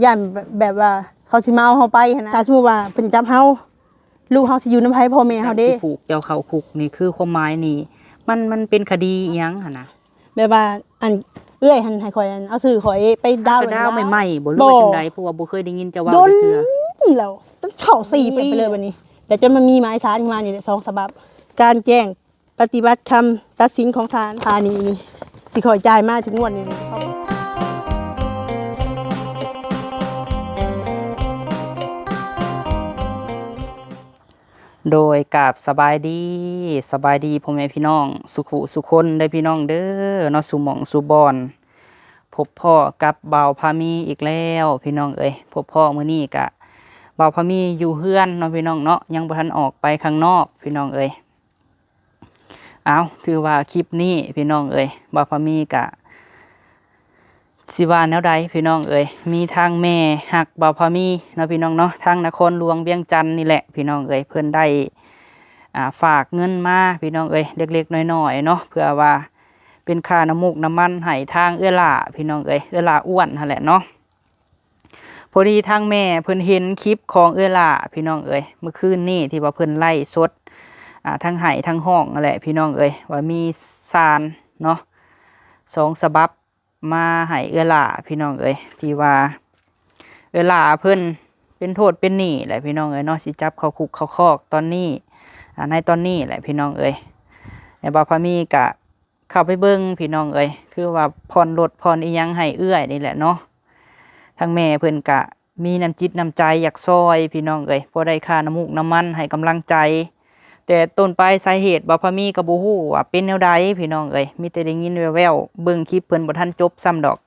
ຢ້ານແບບວ່າເຂົາຊິມາເອົາເຮົາໄປຫັ້ນນະ. ຖ້າສົມມຸດວ່າເພິ່ນຈັບເຮົາ ລູກເຮົາຊິຢູ່ນຳໃຜ? ພໍ່ແມ່ເຮົາເດ້ ຊິຖືກເຈົ້າເຂົ້າຄຸກນີ້ ຄືຄວາມໝາຍນີ້ ມັນ ມັນເປັນຄະດີອີ່ຫຍັງຫັ້ນນະ? ແບບວ່າ ອັນ ເອື້ອຍຫັ້ນໃຫ້ຂ້ອຍ ອັນ ເອົາຊື່ຂ້ອຍໄປດາວ ດາວໃໝ່ໆບໍ່ ຫຼືວ່າຈັ່ງໃດ? ເພາະວ່າບໍ່ເຄີຍໄດ້ຍິນເຈົ້າເວົ້າຈັກເທື່ອ. ດົນແລ້ວ ເຈົ້າເຂົ້າສີ່ປີໄປເລີຍບັດນີ້ ແລ້ວຈົນມາມີໝາຍສານມານີ້ແຫຼະ ສອງສະບັບ. ການແຈ້ງ ປະຕິບັດຄຳຕັດສິນຂອງສານ ຄ່າໜີ້ນີ້ ທີ່ຂ້ອຍຈ່າຍມາທຸກງວດນີ້. ໂດຍ ກາບສະບາຍດີ ສະບາຍດີພໍ່ແມ່ພີ່ນ້ອງສຸຂູສຸຄົນເດີພີ່ນ້ອງເດີເນາະ ສູ່ໝ່ອງສູ່ບ່ອນ. ພົບພໍ້ກັບບ່າວພາມີອີກແລ້ວພີ່ນ້ອງເອີຍ. ພົບພໍ້ມື້ນີ້ກະ ບ່າວພາມີຢູ່ເຮືອນເນາະພີ່ນ້ອງເນາະ ຍັງບໍ່ທັນອອກໄປຂ້າງນອກພີ່ນ້ອງເອີຍ. ເອົາ ຖືວ່າຄລິບນີ້ພີ່ນ້ອງເອີຍ ບ່າວພາມີກະ ຊິວ່າແນວໃດພີ່ນ້ອງເອີຍ ມີທາງແມ່ຮັກບ່າວພາມີເນາະພີ່ນ້ອງເນາະ ທາງນະຄອນຫຼວງວຽງຈັນນີ້ແຫຼະພີ່ນ້ອງເອີຍ ເພິ່ນໄດ້ ອ່າ ຝາກເງິນມາພີ່ນ້ອງເອີຍ ເລັກໆນ້ອຍໆເນາະ ເພື່ອວ່າເປັນຄ່ານ້ຳມູກນ້ຳມັນໃຫ້ທາງເອື້ອຍຫຼ້າພີ່ນ້ອງເອີຍ ເອື້ອຍຫຼ້າອ້ວນຫັ້ນແຫຼະເນາະ. ພໍດີທາງແມ່ເພິ່ນເຫັນຄລິບຂອງເອື້ອຍຫຼ້າພີ່ນ້ອງເອີຍ ມື້ຄືນນີ້ທີ່ວ່າເພິ່ນໄລຟ໌ສົດ ອ່າ ທັງໄຫ້ທັງຮ້ອງນັ້ນແຫຼະພີ່ນ້ອງເອີຍ ວ່າມີສານເນາະ ສອງສະບັບມາໃຫ້ເອື້ອຍຫຼ້າພີ່ນ້ອງເອີຍ ທີ່ວ່າເອື້ອຍຫຼ້າເພິ່ນເປັນໂທດເປັນໜີ້ແຫຼະພີ່ນ້ອງເອີຍເນາະ ຊິຈັບເຂົ້າຄຸກເຂົ້າຄອກຕອນນີ້ ອ່າ ໃນຕອນນີ້ແຫຼະພີ່ນ້ອງເອີຍ. ແລ້ວບ່າວພາມີກະ ເຂົ້າໄປເບິ່ງພີ່ນ້ອງເອີຍ ຄືວ່າຜ່ອນລົດຜ່ອນອີ່ຫຍັງໃຫ້ເອື້ອຍນີ້ແຫຼະເນາະ. ທາງແມ່ເພິ່ນກະມີນ້ຳຈິດນ້ຳໃຈຢາກຊ່ອຍພີ່ນ້ອງເອີຍ ພໍໄດ້ຄ່ານ້ຳມູກນ້ຳມັນໃຫ້ກຳລັງໃຈ. ແຕ່ຕົ້ນປາຍສາເຫດບ່າວພາມີກໍບໍ່ຮູ້ວ່າເປັນແນວໃດພີ່ນ້ອງເອີຍ ມີແຕ່ໄດ້ຍິນແວ່ວໆ ເບິ່ງຄລິບເພິ່ນບໍ່ທັນຈົບຊ້ຳດອກ.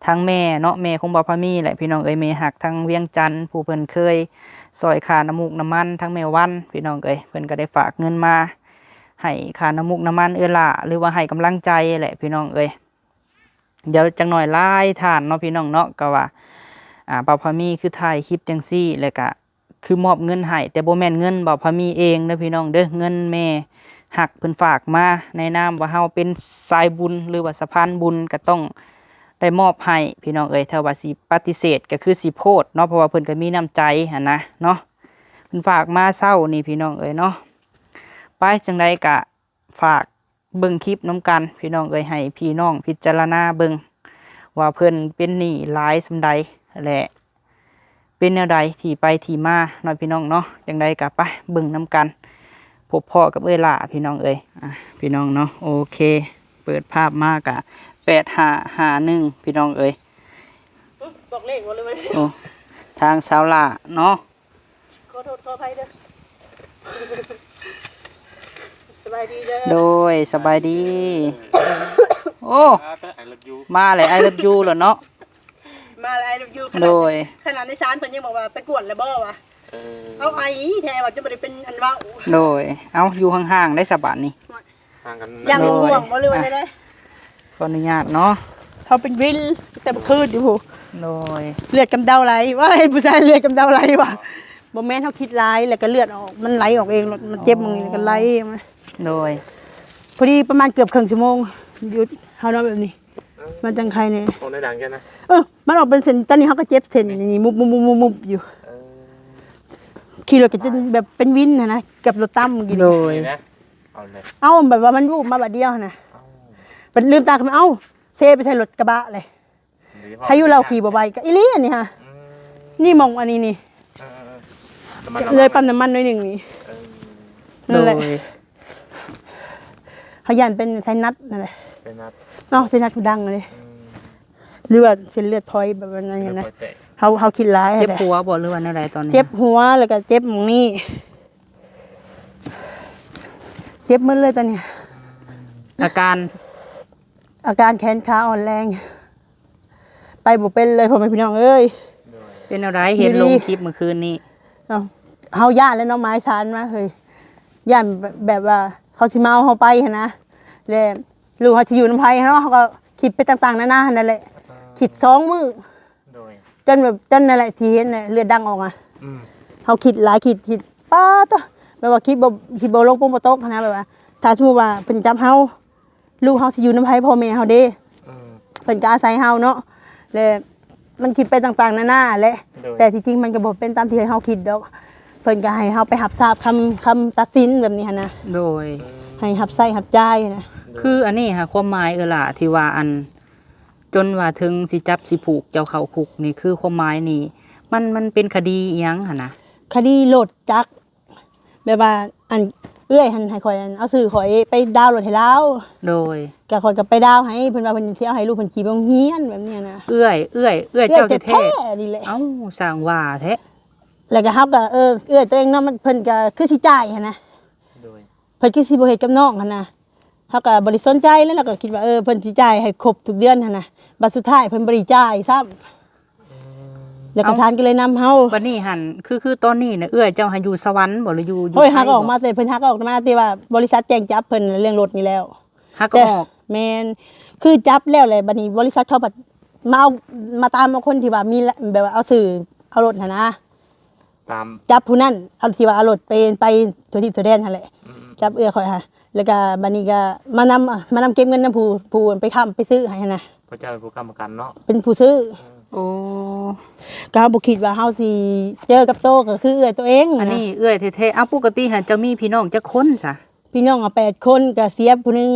ທາງແມ່ເນາະ ແມ່ຂອງບ່າວພາມີແຫຼະພີ່ນ້ອງເອີຍ ແມ່ຮັກທາງວຽງຈັນ ຜູ້ເພິ່ນເຄີຍຊ່ອຍຄ່ານ້ຳມູກນ້ຳມັນ ທາງແມ່ວັນພີ່ນ້ອງເອີຍ ເພິ່ນກໍໄດ້ຝາກເງິນມາໃຫ້ຄ່ານ້ຳມູກນ້ຳມັນເອື້ອຍຫຼ້າ ຫຼືວ່າໃຫ້ກຳລັງໃຈແຫຼະພີ່ນ້ອງເອີຍ. ດຽວຈັກໜ້ອຍຫຼາຍທ່ານເນາະພີ່ນ້ອງເນາະ ກໍວ່າ ອ່າ ບ່າວພາມີຄືຖ່າຍຄລິບຈັ່ງຊີ້ ແລ້ວກະ ຄືມອບເງິນໃຫ້ ແຕ່ບໍ່ແມ່ນເງິນບ່າວພາມີເອງເດີພີ່ນ້ອງເດີ ເງິນແມ່ຮັກເພິ່ນຝາກມາ ໃນນາມວ່າເຮົາເປັນສາຍບຸນ ຫຼືວ່າສະພານບຸນ ກໍຕ້ອງໄດ້ມອບໃຫ້ພີ່ນ້ອງເອີຍ. ຖ້າວ່າຊິປະຕິເສດກໍຄືຊິໂພດເນາະ ເພາະວ່າເພິ່ນກໍມີນ້ຳໃຈຫັ້ນນະເນາະ ເພິ່ນຝາກມາເຊົ້ານີ້ພີ່ນ້ອງເອີຍເນາະ. ໄປ ຈັ່ງໃດກະ ຝາກເບິ່ງຄລິບນຳກັນພີ່ນ້ອງເອີຍ ໃຫ້ພີ່ນ້ອງພິຈາລະນາເບິ່ງວ່າເພິ່ນເປັນໜີ້ຫຼາຍສ່ຳໃດ ແລະ ເປັນແນວໃດທີ່ໄປທີ່ມາເນາະພີ່ນ້ອງເນາະ. ຈັ່ງໃດກະໄປເບິ່ງນຳກັນ ພົບພໍ້ກັບເອື້ອຍຫຼ້າພີ່ນ້ອງເອີຍ. ອ່ະ ພີ່ນ້ອງເນາະ ໂອເຄ ເປີດພາບມາກະ ແປດຫ້າຫ້າໜຶ່ງ ພີ່ນ້ອງເອີຍ. ບອກເລກບໍ່ ຫຼືວ່າ ໂອ້ ທາງສາວຫຼ້າເນາະ ຂໍໂທດຂໍອະໄພເດີ ສະບາຍດີເດີ. ໂດຍ ສະບາຍດີ. ໂອ້ ມາແລ້ວ I love you ແລ້ວເນາະ ມາແລ້ວ I love you ຂະໜາດ ໂດຍ ຂະໜາດໃນສານເພິ່ນຍັງບອກວ່າ ໄປກວດແລ້ວບໍ່ ວ່າ ເອີ ເອົາ ໄອແທ້ ວ່າຈະບໍ່ໄດ້ເປັນອັນເວົ້າ. ໂດຍ ເອົາ ຢູ່ຫ່າງໆໄດ້ສະບາດນີ້ ຫ່າງກັນ ຢ້ານ ໂດຍ ງ່ວງບໍ່ ຫຼືວ່າ ອ່ະ ແນວໃດ? ຂໍອະນຸຍາດເນາະ ເຂົາເປັນວິນແຕ່ເມື່ອຄືນຢູ່ພຸ້ນ. ໂດຍ ເລືອດກຳເດົາໄຫຼ ວ້າຍ ຜູ້ຊາຍເລືອດກຳເດົາໄຫຼວ່າ ບໍ່ແມ່ນ ເຮົາຄິດຫຼາຍ ແລ້ວກໍເລືອດອອກ ມັນໄຫຼອອກເອງ ມັນເຈັບໝ່ອງນີ້ ແລ້ວກໍໄຫຼມາ. ໂດຍ ພໍດີປະມານເກືອບເຄິ່ງຊົ່ວໂມງ ຢຸດ ເຮົານອນແບບນີ້ ມັນຈັ່ງໄຄແດ່. ອອກໃນດັງແກນະ ເອີ ມັນອອກເປັນເສັ້ນ ຕອນນີ້ເຮົາກໍເຈັບເສັ້ນນີ້ ມຸບໆໆໆຢູ່ ເອີ ຂີ່ລົດກໍຈົນແບບເປັນວິນຫັ້ນນະ ເກືອບລົດຕຳກີ້. ໂດຍ ເອົາແບບວ່າມັນວູບມາບາດດຽວຫັ້ນນະ ເອົ້າ ບັດລືມຕາຂຶ້ນມາ ເອົ້າ ເຊໄປໃສ່ລົດກະບະເລີຍ. ໃຜຢູ່ລາວຂີ່ບໍ່ໄວ ກໍອີ່ຫຼີອັນນີ້ຫະ ອືມ ນີ້ໝ່ອງອັນນີ້ນີ້ ເອີໆໆ ເລີຍປ້ຳນ້ຳມັນໜ້ອຍໜຶ່ງນີ້ ເອີ ນັ້ນແຫຼະ ໂດຍ ເຮົາຢ້ານເປັນໄຊນັດນັ້ນແຫຼະ ໄຊນັດເນາະ ໄຊນັດຫູດັງເລີຍ ອືມ ຫຼືວ່າເສັ້ນເລືອດຝອຍແບບນັ້ນນະ ເຮົາ ເຮົາຄິດຫຼາຍ. ເຈັບຫົວບໍ່ ຫຼືວ່າແນວໃດຕອນນີ້? ເຈັບຫົວ ແລ້ວກໍເຈັບໝ່ອງນີ້ ເຈັບໝົດເລີຍຕອນນີ້. ອາການ ອາການແຂນຂາອ່ອນແຮງ ໄປບໍ່ເປັນເລີຍ ພໍ່ແມ່ພີ່ນ້ອງເອີຍ. ໂດຍ ເປັນແນວໃດ ເຫັນລົງຄລິບມື້ຄືນນີ້? ເອົ້າ ເຮົາຢ້ານແລ້ວເນາະ ໝາຍສານມາເຮີ້ຍ ຢ້ານແບບວ່າເຂົາຊິມາເອົາເຮົາໄປຫັ້ນນະ ແລະ ລູກເຮົາຊິຢູ່ນຳໃຜເນາະ ເຮົາກໍຄິດໄປຕ່າງໆນານາຫັ້ນແຫຼະ ຄິດສອງມື້ ໂດຍ ຈົນແບບ ຈົນນັ້ນແຫຼະທີ່ເຫັນເລືອດດັງອອກອະ ອືມ ເຮົາຄິດຫຼາຍ ຄິດ ຄິດ ປ້າໂທ້ ແບບວ່າຄິດບໍ່ ຄິດບໍ່ລົງປົງບໍ່ຕົກຫັ້ນນະ ແບບວ່າຖ້າສົມມຸດວ່າເພິ່ນຈັບເຮົາ ລູກເຮົາຊິຢູ່ນຳໃຜ? ພໍ່ແມ່ເຮົາເດ້ ອືມ ເພິ່ນກໍອາໄສເຮົາເນາະ ແລະ ມັນຄິດໄປຕ່າງໆນານາແຫຼະ ໂດຍ ແຕ່ທີ່ຈິງມັນກໍບໍ່ເປັນຕາມທີ່ເຮົາຄິດດອກ ເພິ່ນກໍໃຫ້ເຮົາໄປຮັບຊາບຄຳ ຄຳຕັດສິນແບບນີ້ຫັ້ນນະ ໂດຍ ໃຫ້ຮັບໃຊ້ຮັບຈ່າຍນະ ໂດຍ ຄືອັນນີ້ຫາ ຄວາມໝາຍເອື້ອຍຫຼ້າ ທີ່ວ່າອັນ ຈົນວ່າເຖິງຊິຈັບຊິຜູກເຈົ້າເຂົ້າຄຸກນີ້ ຄືຄວາມໝາຍນີ້ ມັນ ມັນເປັນຄະດີອີ່ຫຍັງຫັ້ນນະ? ຄະດີລົດຈັກ ແບບວ່າ ອັນ ເອື້ອຍຫັ້ນໃຫ້ຂ້ອຍ ອັນ ເອົາຊື່ຂ້ອຍໄປດາວລົດໃຫ້ລາວ ໂດຍ ກໍຂ້ອຍກໍໄປດາວໃຫ້ ເພິ່ນວ່າເພິ່ນຊິເອົາໃຫ້ລູກເພິ່ນຂີ່ໄປໂຮງຮຽນແບບນີ້ນະ ເອື້ອຍ ເອື້ອຍ ເອື້ອຍເຈົ້າແທ້ໆນີ້ແຫຼະ ເອົ້າ ຊ່າງວ່າແທ້ ແລ້ວກໍເຮົາກໍ ເອີ ເອື້ອຍຕົວເອງເນາະ ມັນ ເພິ່ນກໍຄືຊິຈ່າຍຫັ້ນນະ ໂດຍ ເພິ່ນຄືຊິບໍ່ເຮັດກັບນ້ອງຫັ້ນນະ ເຮົາກໍບໍ່ໄດ້ສົນໃຈແລ້ວ ເຮົາກໍຄິດວ່າ ເອີ ເພິ່ນຊິຈ່າຍໃຫ້ຄົບທຸກເດືອນຫັ້ນນະ ບັດສຸດທ້າຍເພິ່ນບໍ່ໄດ້ຈ່າຍຊ້ຳ ອືມ ແລ້ວກໍ ເອົ້າ ສານກໍເລີຍນຳເຮົາ ບັດນີ້ຫັ້ນ ຄື ຄືຕອນນີ້ນະ ເອື້ອຍເຈົ້າຫັ້ນຢູ່ສະຫວັນບໍ່ ຫຼືຢູ່ ຢູ່ ໂອ້ຍ ໄທ ຫາກໍອອກມາແຕ່ ເພິ່ນຫາກໍອອກມາແຕ່ວ່າບໍລິສັດແຈ້ງຈັບເພິ່ນເລື່ອງລົດນີ້ແລ້ວ ຫາກໍອອກ ແມ່ນ ຄືຈັບແລ້ວແຫຼະ ບັດນີ້ບໍລິສັດເຂົາພັດມາເອົາ ມາຕາມເອົາຄົນທີ່ວ່າມີ ແບບວ່າເອົາຊື່ເອົາລົດຫັ້ນນະ ຕາມ ຈັບຜູ້ນັ້ນ ເອົາທີ່ວ່າເອົາລົດໄປ ໄປທົ່ວທິດທົ່ວແດນຫັ້ນແຫຼະ ອືມໆໆ ຈັບເອື້ອຍຂ້ອຍຫາ ແລ້ວກະບັດນີ້ກະມານຳ ມານຳເກັບເງິນນຳຜູ້ ຜູ້ໄປຄ້ຳໄປຊື້ໃຫ້ຫັ້ນນະ ເພາະເຈົ້າເປັນຜູ້ຄ້ຳປະກັນເນາະ ເປັນຜູ້ຊື້ ໂອ້ ກໍເຮົາບໍ່ຄິດວ່າເຮົາຊິເຈີກັບໂຕ ກໍຄືເອື້ອຍໂຕເອງ ອັນນີ້ເອື້ອຍແທ້ໆ ເອົ້າ ປົກກະຕິຫັ້ນເຈົ້າມີພີ່ນ້ອງຈັກຄົນຊະ? ພີ່ນ້ອງ ອາ ແປດຄົນ ກໍເສຍຜູ້ໜຶ່ງ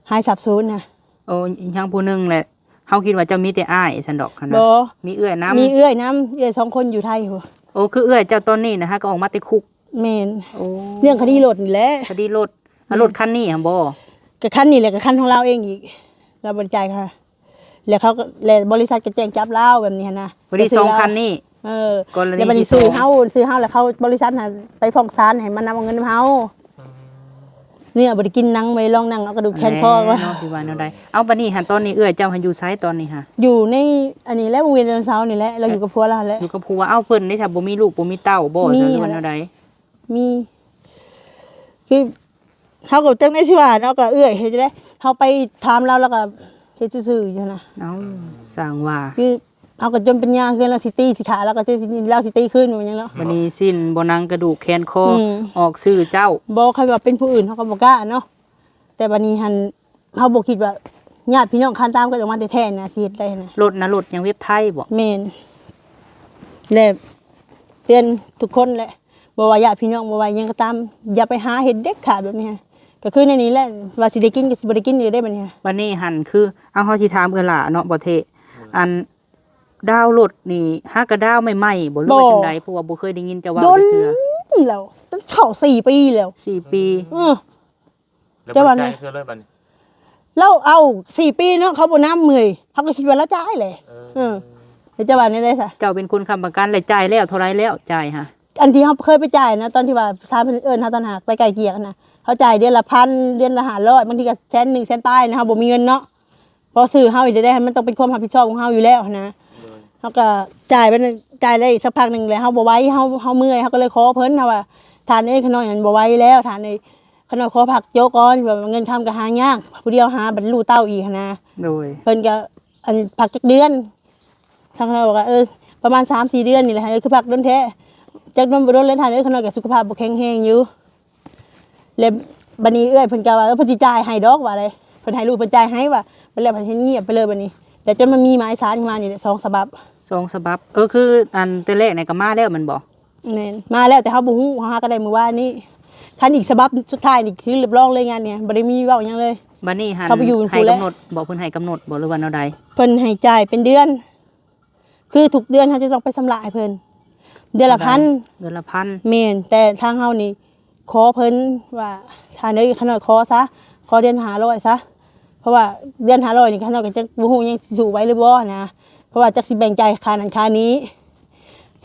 ຫາຍສາບສູນນະ ໂອ້ ຍັງຜູ້ໜຶ່ງແຫຼະ ເຮົາຄິດວ່າເຈົ້າມີແຕ່ອ້າຍຊັ້ນດອກຫັ້ນນະ ບໍ່ ມີເອື້ອຍນຳ ມີເອື້ອຍນຳ ເອື້ອຍສອງຄົນຢູ່ໄທພຸ້ນ ໂອ້ ຄືເອື້ອຍເຈົ້າຕອນນີ້ນະ ຫາກໍອອກມາແຕ່ຄຸກ ແມ່ນ ໂອ້ ເລື່ອງຄະດີລົດນີ້ແຫຼະ ຄະດີລົດ ອາ ແມ່ນ ລົດຄັນນີ້ຫັ້ນບໍ່? ກໍຄັນນີ້ແຫຼະ ກໍຄັນຂອງລາວເອງອີກ ລາວບໍ່ໄດ້ຈ່າຍຄ່າ ແລ້ວເຂົາກໍ ແລ້ວບໍລິສັດກໍແຈ້ງຈັບລາວແບບນີ້ຫັ້ນນະ ບັດນີ້ສອງຄັນນີ້ ເອີ ກໍລະນີ ແລ້ວບັດນີ້ຊື່ເຮົາ ຊື່ເຮົາ ແລ້ວເຂົາ ບໍລິສັດຫັ້ນໄປຟ້ອງສານໃຫ້ມານຳເອົາເງິນນຳເຮົາ ອືມ ເນື້ອບໍ່ໄດ້ກິນ ໜັງບໍ່ໄດ້ລອງ ນັ່ງເອົາກະດູກແຂນຄໍ ແລ້ວເນາະ ຊິວ່າແນວໃດ ເອົ້າ ບັດນີ້ຫັ້ນ ຕອນນີ້ເອື້ອຍເຈົ້າຫັ້ນຢູ່ໃສຕອນນີ້ຫະ? ຢູ່ໃນອັນນີ້ແຫຼະ ວົງວຽນໄດໂນເສົານີ້ແຫຼະ ລາວຢູ່ກັບຜົວລາວຫັ້ນແຫຼະ ຢູ່ກັບຜົວ ເອົ້າ ເພິ່ນເດຊະ ບໍ່ມີລູກບໍ່ມີເຕົ້າບໍ່ ຫຼືວ່າແນວໃດ? ມີ ຄື ເຮົາກໍຈັກແນວຊິວ່າເນາະ ກໍເອື້ອຍເຮັດຈັ່ງໃດ ເຮົາໄປຖາມລາວ ລາວກໍເຮັດຊື່ໆຢູ່ຫັ້ນນະ ເອົ້າ ຊ່າງວ່າ ຄື ເຮົາກໍຈົນປັນຍາ ເຮືອນລາວຊິຕີ ຊິຂ້າລາວກໍ ລາວຊິຕີຄືນ ບໍ່ແມ່ນຫຍັງເນາະ ບັດນີ້ສິ້ນບໍ່ໜັງກະດູກແຂນຄໍ ອືມ ອອກຊື່ເຈົ້າ ບໍ່ ຄັນວ່າເປັນຜູ້ອື່ນເຮົາກໍບໍ່ກ້າເນາະ ແຕ່ບັດນີ້ຫັ້ນ ເຮົາບໍ່ຄິດວ່າຍາດພີ່ນ້ອງຄານຕາມກັນອອກມາແທ້ໆນະ ຊິເຮັດໄດ້ນະ ລົດນະ ລົດຫຍັງ ເວັບໄທບໍ່? ແມ່ນ ແລະ ເຕືອນທຸກຄົນແຫຼະ ບໍ່ວ່າຍາດພີ່ນ້ອງ ບໍ່ວ່າຫຍັງກໍຕາມ ຢ່າໄປຫາເຮັດເດັດຂາດແບບນີ້ ກໍຄືໃນນີ້ແຫຼະ ວ່າຊິໄດ້ກິນກໍຊິບໍ່ໄດ້ກິນຢູ່ເດ້ບັດນີ້ ບັດນີ້ຫັ້ນ ຄື ເອົາ ເຮົາຊິຖາມເອື້ອຍຫຼ້າເນາະ ບໍ່ເທ ອືມ ອັນ ດາວລົດນີ້ ຫາກະດາວໃໝ່ໆບໍ່ ຫຼືວ່າຈັ່ງໃດ? ບໍ່ ເພາະວ່າບໍ່ເຄີຍໄດ້ຍິນເຈົ້າເວົ້າຈັກເທື່ອ ດົນແລ້ວ ເຂົ້າສີ່ປີແລ້ວ ສີ່ປີ ເອີ ແລ້ວບໍ່ໄດ້ຈ່າຍເທື່ອເລີຍບັດນີ້ ລາວເອົາສີ່ປີເນາະ ເຂົາບໍ່ນຳເລີຍ ເຮົາກໍຄິດວ່າລາວຈ່າຍແຫຼະ ເອີ ເອີ ແລ້ວເຈົ້າວ່າແນວໃດຊະ? ເຈົ້າເປັນຄົນຄ້ຳປະກັນ ແລ້ວຈ່າຍແລ້ວເທົ່າໃດແລ້ວ? ຈ່າຍຫາ ອັນທີ່ເຮົາເອີ້ນເຮົາຕອນຫາກໄປໄກ່ເກ່ຍຫັ້ນນະ ເຮົາຈ່າຍເດືອນລະພັນ ເດືອນລະຫ້າຮ້ອຍ ບາງທີກໍແສນໜຶ່ງ ແສນປາຍນະ ເຮົາບໍ່ມີເງິນເນາະ ເພາະຊື່ເຮົາອີກແລ້ວ ມັນຕ້ອງເປັນຄວາມຮັບຜິດຊອບຂອງເຮົາຢູ່ແລ້ວຫັ້ນນະ ໂດຍ ເຮົາກໍຈ່າຍໄປ ຈ່າຍໄດ້ອີກສັກພັກໜຶ່ງແລ້ວ ເຮົາບໍ່ໄຫວ ເຮົາ ເຮົາເມື່ອຍ ເຮົາກໍເລີຍຂໍເພິ່ນ ເຮົາວ່າ ທ່ານເອີຍ ຂ້ານ້ອຍຫັ້ນບໍ່ໄຫວແລ້ວ ທ່ານເອີຍ ຂ້ານ້ອຍຂໍພັກໂຈະກ່ອນ ວ່າເງິນຄຳກໍຫາຍາກ ຜູ້ດຽວຫາບັດລູກເຕົ້າອີກຫັ້ນນະ ໂດຍ ເພິ່ນກໍ ອັນ ພັກຈັກເດືອນ ທາງເຮົາບອກວ່າ ເອີ ປະມານສາມສີ່ເດືອນນີ້ແຫຼະ ເອີ ຄືພັກດົນແທ້ ຈັກດົນບໍ່ດົນແລ້ວທ່ານເອີຍ ຂ້ານ້ອຍກໍສຸຂະພາບບໍ່ແຂງແຮງຢູ່ ແລ້ວບັດນີ້ເອື້ອຍເພິ່ນກໍວ່າ ເອີ ເພິ່ນຊິຈ່າຍໃຫ້ດອກວ່າໃດ ເພິ່ນໃຫ້ລູກເພິ່ນຈ່າຍໃຫ້ວ່າ ບັດແລ້ວເພິ່ນເຮັດງຽບໄປເລີຍບັດນີ້ ແລ້ວຈົນມັນມີໝາຍສານມານີ້ແຫຼະ ສອງສະບັບ ສອງສະບັບ ເອີ ຄືອັນແຕ່ແລກນີ້ກໍມາແລ້ວແມ່ນບໍ່? ແມ່ນ ມາແລ້ວ ແຕ່ເຮົາບໍ່ຮູ້ ເຮົາຫາກໍໄດ້ມື້ວານນີ້ ຄັນອີກສະບັບສຸດທ້າຍນີ້ຄືຮັບຮອງເລີຍງານນີ້ ບໍ່ໄດ້ມີເວົ້າຫຍັງເລີຍ ບັດນີ້ຫັ້ນ ເຂົາໄປຢູ່ ໃຫ້ ຜູ້ແລະ ກຳນົດບໍ່ ເພິ່ນໃຫ້ກຳນົດບໍ່ ຫຼືວ່າແນວໃດ? ເພິ່ນໃຫ້ຈ່າຍເປັນເດືອນ ຄືທຸກເດືອນເຮົາຈະຕ້ອງໄປຊຳລະໃຫ້ເພິ່ນ ເດືອນລະພັນ ເດືອນລະພັນ ແມ່ນ ແຕ່ທາງເຮົານີ້ຂໍເພິ່ນວ່າ ທ່ານເອີຍ ຂ້ານ້ອຍຂໍຊະ ຂໍເດືອນຫ້າຮ້ອຍຊະ ເພາະວ່າເດືອນຫ້າຮ້ອຍນີ້ ຂ້ານ້ອຍກໍຈັກບໍ່ຮູ້ຫຍັງຊິສູ້ໄຫວຫຼືບໍ່ນະ ເພາະວ່າຈັກຊິແບ່ງຈ່າຍຄ່ານັ້ນຄ່ານີ້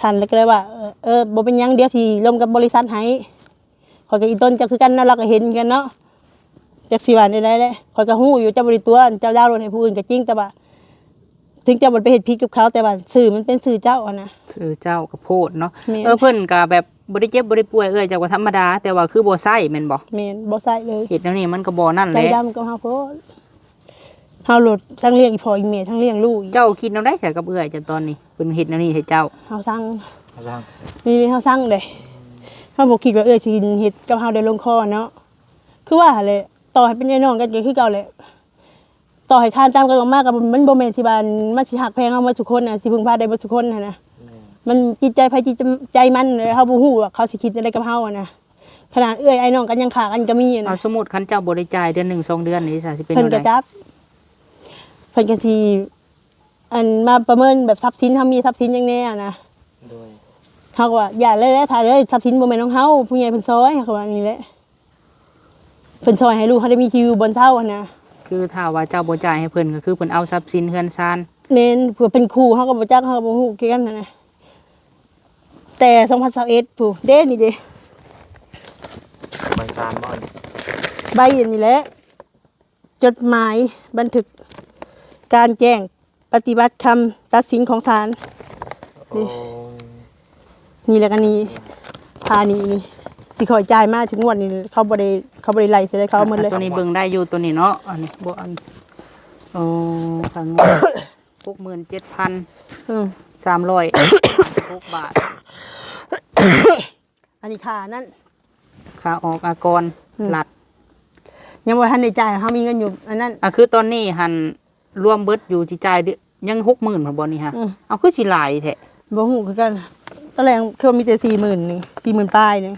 ທ່ານກໍເລີຍວ່າ ເອີ ເອີ ບໍ່ເປັນຫຍັງ ດຽວຊິລົມກັບບໍລິສັດໃຫ້ ຂ້ອຍກໍອີ່ຕົນເຈົ້າຄືກັນເນາະ ລາວກໍເຫັນຄືກັນເນາະ ຈັກຊິວ່າແນວໃດແຫຼະ ຂ້ອຍກໍຮູ້ຢູ່ ເຈົ້າບໍ່ໄດ້ຕົວະ ເຈົ້າດາວໂຫຼດໃຫ້ຜູ້ອື່ນກໍຈິງ ແຕ່ວ່າເຖິງເຈົ້າບໍ່ໄດ້ໄປເຮັດຜິດກັບເຂົາ ແຕ່ວ່າຊື່ມັນເປັນຊື່ເຈົ້າຫັ້ນນະ ຊື່ເຈົ້າກໍໂພດເນາະ ແມ່ນ ເອີ ເພິ່ນກໍແບບບໍ່ໄດ້ເຈັບບໍ່ໄດ້ປ່ວຍ ເອື້ອຍເຈົ້າກໍທຳມະດາ ແຕ່ວ່າຄືບໍ່ໃຊ້ແມ່ນບໍ່? ແມ່ນ ບໍ່ໃຊ້ເລີຍ ເຮັດແນວນີ້ມັນກໍບໍ່ນັ້ນແຫຼະ ໃຈດຳກັບເຮົາໂພດ ເຮົາໂລດທັງລ້ຽງອີ່ພໍ່ອີ່ແມ່ ທັງລ້ຽງລູກອີກ ເຈົ້າຄິດແນວໃດຊະກັບເອື້ອຍເຈົ້າຕອນນີ້ ເພິ່ນເຮັດແນວນີ້ໃຫ້ເຈົ້າ? ເຮົາຊັງ ເຮົາຊັງ ນີ້ເຮົາຊັງເດ້ ເຮົາບໍ່ຄິດວ່າເອື້ອຍຊິເຮັດກັບເຮົາໄດ້ລົງຄໍເນາະ ຄືວ່າຫັ້ນແຫຼະ ຕໍ່ໃຫ້ເປັນອ້າຍນ້ອງກັນກໍຄືເກົ່າແຫຼະ ຕໍ່ໃຫ້ຄານຕາມກັນອອກມາ ກໍມັນບໍ່ແມ່ນຊິວ່າມັນຊິຮັກແພງເຮົາໝົດທຸກຄົນນະ ຊິເພິ່ງພາໄດ້ໝົດທຸກຄົນຫັ້ນນະ. ແມ່ນ. ມັນຈິດໃຈໃຜຈິດໃຈມັນ ເຮົາບໍ່ຮູ້ວ່າເຂົາຊິຄິດແນວໃດກັບເຮົາຫັ້ນນະ. ຂະໜາດເອື້ອຍອ້າຍນ້ອງກັນຍັງຂ້າກັນກໍມີຫັ້ນນະ. ເອົາ ສົມມຸດຄັນເຈົ້າບໍ່ໄດ້ຈ່າຍເດືອນໜຶ່ງສອງເດືອນນີ້ຊະ ຊິເປັນແນວໃດ? ເພິ່ນກໍຈັບ ເພິ່ນກໍຊິ ອັນ ມາປະເມີນແບບຊັບສິນ ເຮົາມີຊັບສິນຫຍັງແດ່ນະ. ໂດຍ. ເຮົາກໍວ່າ ຢ່າເລີຍແຫຼະ ຖ້າເລີຍຊັບສິນບໍ່ແມ່ນຂອງເຮົາ ຜູ້ໃຫຍ່ເພິ່ນຊ່ອຍ ເຮົາກໍວ່ານີ້ແຫຼະ. ເພິ່ນຊ່ອຍໃຫ້ລູກເຮົາໄດ້ມີທີ່ຢູ່ບ່ອນເຊົາຫັ້ນນະ. ຄືຖ້າວ່າເຈົ້າບໍ່ຈ່າຍໃຫ້ເພິ່ນ ກໍຄືເພິ່ນເອົາຊັບສິນເຮືອນຊານ. ແມ່ນ. ເພື່ອເປັນຄູ່ເຮົາກໍບໍ່ຈັກ ເຮົາກໍບໍ່ຮູ້ຄືກັນຫັ້ນນະ. ແຕ່ສອງພັນຊາວເອັດພຸ້ນເດ້ ນີ້ເດ້ ໃບສານບໍ່? ໃບອັນນີ້ແຫຼະ ຈົດໝາຍບັນທຶກການແຈ້ງປະຕິບັດຄຳຕັດສິນຂອງສານ. ໂອ້ ນີ້ ນີ້ແຫຼະ ອັນນີ້ ຄ່ານີ້ນີ້ ທີ່ຂ້ອຍຈ່າຍມາທຸກງວດນີ້ ເຂົາບໍ່ໄດ້ ເຂົາບໍ່ໄດ້ໄລ່ໃສ່ເລີຍ ເຂົາເອົາໝົດເລີຍ. ຕົວນີ້ເບິ່ງໄດ້ຢູ່ ຕົວນີ້ເນາະ ອັນນີ້ບໍ່ ອັນ ໂອ້ ຄ່າງວດ ຫົກໝື່ນເຈັດພັນ ອືມ ສາມຮ້ອຍຫົກບາດ. ອັນນີ້ຄ່ານັ້ນ ຄ່າອອກອາກອນ ອືມ ລັດ ຍັງບໍ່ທັນໄດ້ຈ່າຍ ເຮົາມີເງິນຢູ່ອັນນັ້ນ. ອ່ະ ຄືຕອນນີ້ຫັ້ນ ລວມເບິດຢູ່ ຊິຈ່າຍເດືອນ ຍັງຫົກໝື່ນພຸ້ນບໍ່ນີ້ຮະ? ອືມ ເອົາ ຄືຊິຫຼາຍແທ້? ບໍ່ຮູ້ຄືກັນ ຕອນແລກຄືວ່າມີແຕ່ສີ່ໝື່ນໜຶ່ງ ສີ່ໝື່ນປາຍໜຶ່ງ.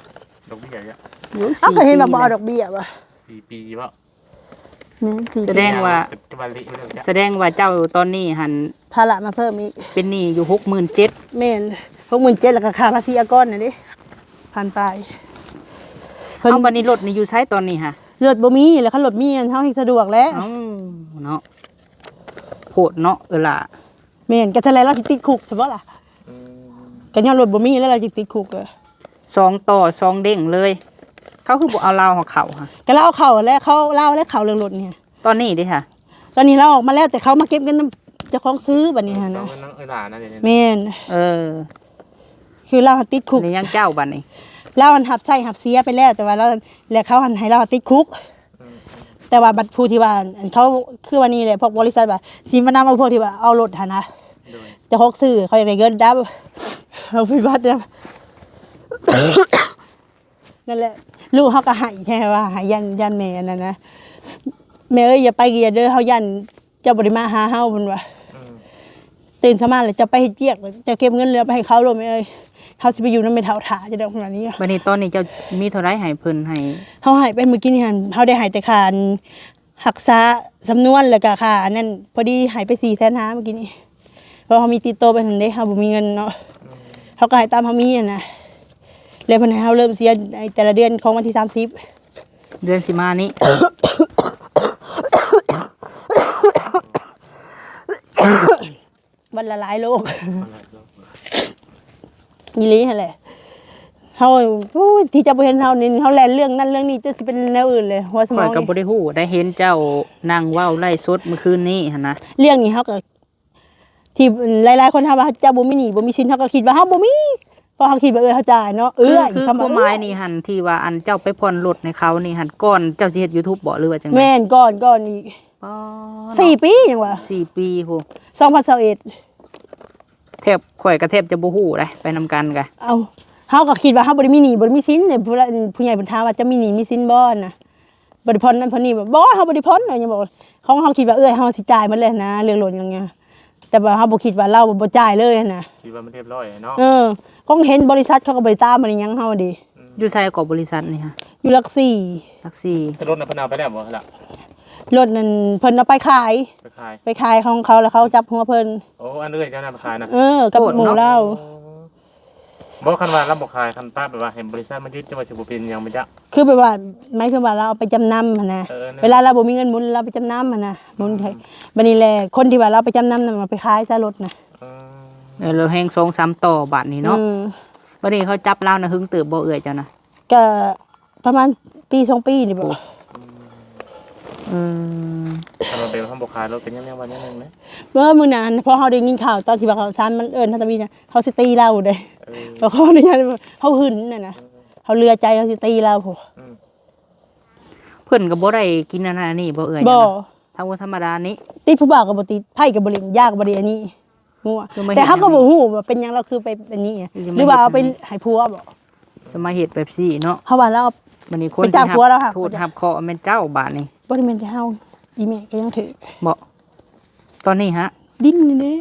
ດອກເບ້ຍເດ? ໂອ້ຍ ເອົາ ກໍເຫັນວ່າບໍ່ເອົາດອກເບ້ຍວ່າ ສີ່ປີບໍ່? ແມ່ນ ສີ່ປີ. ສະແດງວ່າ ສະແດງວ່າເຈົ້າຕອນນີ້ຫັ້ນ ພາລະມາເພີ່ມອີກ ເປັນໜີ້ຢູ່ຫົກໝື່ນເຈັດ. ແມ່ນ ຫົກໝື່ນເຈັດ ແລ້ວກໍຄ່າພາສີອາກອນນັ້ນເດ້ ພັນປາຍ. ເອົາ ບັດນີ້ລົດນີ້ຢູ່ໃສຕອນນີ້ຫະ? ລົດບໍ່ມີ ແລ້ວຄັນລົດມີ ເຮົາເຮັດສະດວກແຫຼະ. ເອົ້າ ເນາະ ໂພດເນາະ ເອີຫຼ້າ. ແມ່ນ ກໍຈັ່ງໃດລາວຊິຕິດຄຸກຊະບໍ່ລະ? ອືມ ກໍຍ້ອນລົດບໍ່ມີແລ້ວລາວຈຶ່ງຕິດຄຸກ. ສອງຕໍ່ສອງເດ້ງເລີຍ. ເຂົາຄືບໍ່ເອົາລາວເຂົ້າຫະ? ກໍລາວເຂົ້າແລ້ວ ເຂົາ ລາວແລ້ວເຂົ້າເລື່ອງລົດນີ້. ຕອນນີ້ເດ້ຫະ? ຕອນນີ້ລາວອອກມາແລ້ວ ແຕ່ເຂົາມາເກັບເງິນນຳເຈົ້າຂອງຊື້ບັດນີ້ຫັ້ນນະ. ເອົາເງິນນຳເອື້ອຍຫຼ້ານັ້ນເດ. ແມ່ນ ເອີ ຄືລາວຕິດຄຸກ. ນີ້ຍັງເຈົ້າບັດນີ້ ລາວຫັ້ນຮັບໃຊ້ຮັບເສຍໄປແລ້ວ ແຕ່ວ່າລາວ ແລ້ວເຂົາຫັ້ນໃຫ້ລາວຕິດຄຸກ. ອືມ ແຕ່ວ່າບັດຜູ້ທີ່ວ່າ ອັນ ເຂົາ ຄືວ່ານີ້ແຫຼະ ພວກບໍລິສັດວ່າຊິມານຳເອົາພວກທີ່ວ່າເອົາລົດຫັ້ນນະ. ໂດຍ. ເຈົ້າຂອງຊື້ເຂົາຢາກໄດ້ເງິນນຳ ເອົາໄປບັດນຳ. ນັ້ນແຫຼະ ລູກເຮົາກໍໄຫ້ແທ້ວ່າ ໄຫ້ຢ້ານ ຢ້ານແມ່ອັນນັ້ນນະ ແມ່ເອີຍ ຢ່າໄປກະຢ່າເດີ ເຮົາຢ້ານເຈົ້າບໍ່ໄດ້ມາຫາເຮົາ ເພິ່ນວ່າ. ອືມ ຕື່ນເຊົ້າມາແລ້ວເຈົ້າໄປເຮັດວຽກ ເຈົ້າເກັບເງິນແລ້ວໄປໃຫ້ເຂົາໂລດແມ່ເອີຍ ເຮົາຊິໄປຢູ່ນຳແມ່ເຖົ້າຖ້າຈະດອກ ເພິ່ນວ່ານີ້. ບັດນີ້ຕອນນີ້ເຈົ້າມີເທົ່າໃດໃຫ້ເພິ່ນ ໃຫ້? ເຮົາໃຫ້ໄປມື້ກີ້ນີ້ຫັ້ນ ເຮົາໄດ້ໃຫ້ແຕ່ຄ່າ ອັນ ຮັກສາສຳນວນ ແລ້ວກໍຄ່າອັນນັ້ນ ພໍດີໃຫ້ໄປສີ່ແສນຫ້າມື້ກີ້ນີ້ ເພາະເຮົາມີຕິດໂຕໄປຫັ້ນເດ້ ເຮົາບໍ່ມີເງິນເນາະ. ອືມ ເຮົາກໍໃຫ້ຕາມເຮົາມີຫັ້ນນະ ແລ້ວເພິ່ນໃຫ້ເຮົາເລີ່ມເສຍໃນແຕ່ລະເດືອນຂອງວັນທີສາມສິບ ເດືອນຊິມານີ້ ວັນລະຫຼາຍໂລກ ອີ່ຫຼີຫັ້ນແຫຼະ. ເຮົາ ໂອ້ຍ ທີ່ເຈົ້າບໍ່ເຫັນເຮົານີ້ ເຮົາແລ່ນເລື່ອງນັ້ນເລື່ອງນີ້ ຈົນຊິເປັນແນວອື່ນເລີຍ ຫົວສະໝອງ ຂ້ອຍກໍບໍ່ໄດ້ຮູ້ໄດ້ເຫັນເຈົ້ານັ່ງເວົ້າໄລຟ໌ສົດມື້ຄືນນີ້ຫັ້ນນະ. ເລື່ອງນີ້ເຮົາກໍ ທີ່ຫຼາຍໆຄົນຖາມວ່າ ເຈົ້າບໍ່ມີໜີ້ບໍ່ມີສິນ ເຮົາກໍຄິດວ່າເຮົາບໍ່ມີ ເພາະເຮົາຄິດວ່າເອື້ອຍເຮົາຈ່າຍເນາະ. ເອື້ອຍ ຄື ຄວາມໝາຍນີ້ຫັ້ນ ທີ່ວ່າ ອັນ ເຈົ້າໄປຜ່ອນລົດໃຫ້ເຂົານີ້ຫັ້ນ ກ່ອນເຈົ້າຊິເຮັດຢູທູບບໍ ຫຼືວ່າຈັ່ງໃດ? ແມ່ນ ກ່ອນ ກ່ອນອີກ ສີ່ປີຍັງວ່າ ສີ່ປີພຸ້ນ ສອງພັນຊາວເອັດ ແທບ ຂ້ອຍກໍແທບຈະບໍ່ຮູ້ໃດ໋ ໄປນຳກັນກະ. ເອົ້າ ເຮົາກໍຄິດວ່າເຮົາບໍ່ໄດ້ມີໜີ້ບໍ່ໄດ້ມີສິນເດ ຜູ້ ຜູ້ໃຫຍ່ເພິ່ນຖາມວ່າ ເຈົ້າມີໜີ້ມີສິນບໍ່ນະ ບໍ່ໄດ້ຜ່ອນນັ້ນຜ່ອນນີ້ບໍ່? ບໍ່ ເຮົາບໍ່ໄດ້ຜ່ອນ ເຮົາຍັງບອກ ຂອງເຮົາຄິດວ່າເອື້ອຍເຮົາຊິຈ່າຍໝົດແລ້ວນະ ເລື່ອງລົດເລື່ອງຫຍັງ ແຕ່ວ່າເຮົາບໍ່ຄິດວ່າລາວບໍ່ຈ່າຍເລີຍຫັ້ນນະ. ຄິດວ່າມັນຮຽບຮ້ອຍເນາະ. ເອີ ຄົງເຫັນບໍລິສັດເຂົາກໍບໍ່ໄດ້ຕາມບໍ່ໄດ້ຫຍັງເຮົາເດ. ອືມ ຢູ່ໃສກໍບໍລິສັດນີ້ຫະ? ຢູ່ຫຼັກສີ່ ຫຼັກສີ່. ແຕ່ລົດນັ້ນເພິ່ນເອົາໄປແລ້ວບໍ່ລະ? ລົດນັ້ນເພິ່ນເອົາໄປຂາຍ ໄປຂາຍ ໄປຂາຍຂອງເຂົາ ແລ້ວເຂົາຈັບຫົວເພິ່ນ. ໂອ້ ອັນເອື້ອຍເຈົ້ານັ້ນໄປຂາຍນະ? ເອີ ກັບໝູ່ລາວ. ບໍ່ ຄັນວ່າລາວບໍ່ຂາຍ ຄັນປະແບບວ່າໃຫ້ບໍລິສັດມາຍຶດ ຈັ່ງວ່າຊິບໍ່ເປັນຫຍັງບໍ່ຈະ? ຄືແບບວ່າ ໝາຍເຖິງວ່າລາວເອົາໄປຈຳນຳຫັ້ນນະ. ເອີ ເວລາລາວບໍ່ມີເງິນໝູນ ລາວໄປຈຳນຳຫັ້ນນະ ໝູນໃຫ້. ອືມ ບັດນີ້ແຫຼະ ຄົນທີ່ວ່າລາວໄປຈຳນຳນັ້ນ ເອົາໄປຂາຍຊະລົດນະ. ເອີ ແລ້ວແຮ່ງສອງສາມຕໍ່ບາດນີ້ເນາະ. ອືມ ບັດນີ້ເຂົາຈັບລາວນະ ຫຶງເຕີບບໍ່ເອື້ອຍເຈົ້ານະ? ກະປະມານປີສອງປີນີ້ບໍ? ໂອ້ ອືມ ຄັນວ່າແບບເຮົາບໍ່ຂາຍ ເຮົາເປັນຫຍັງແນວວ່າແນວໜຶ່ງນະ. ເມື່ອມື້ນັ້ນ ພໍເຮົາໄດ້ຍິນຂ່າວຕອນທີ່ວ່າເຂົາ ສານມັນເອີ້ນເຮົາທຳອິດນະ ເຮົາຊິຕີລາວເດ້. ເອີ ເພາະເຮົາ ເຮົາຫຶງຫັ້ນນະ ເອີ ເຮົາເຫຼືອໃຈ ເຮົາຊິຕີລາວພຸ້ນ. ອືມ ເພິ່ນກໍບໍ່ໄດ້ກິນອັນນັ້ນອັນນີ້ບໍ່ເອື້ອຍ? ບໍ່ ທຳມະດານີ້ ຕິດຜູ້ບ່າວກໍບໍ່ຕິດ ໄພ້ກໍບໍ່ຫຼິ້ນ ຢາກໍບໍ່ໄດ້ອັນນີ້. ງົວ ແຕ່ເຮົາກໍບໍ່ຮູ້ວ່າເປັນຫຍັງລາວຄືໄປອັນນີ້ ຫຼືວ່າເອົາໄປໃຫ້ຜົວບໍ? ຈະມາເຮັດແບບຊີ້ເນາະ. ເຮົາວ່າລາວ ບັດນີ້ຄົນທີ່ຮັບໂທດຮັບເຄາະແມ່ນເຈົ້າບາດນີ້. ບໍ່ໄດ້ແມ່ນແຕ່ເຮົາ ອີແມ່ກໍຍັງຖືກ. ບໍ່? ຕອນນີ້ຫະ? ດິນນີ້ເດ້.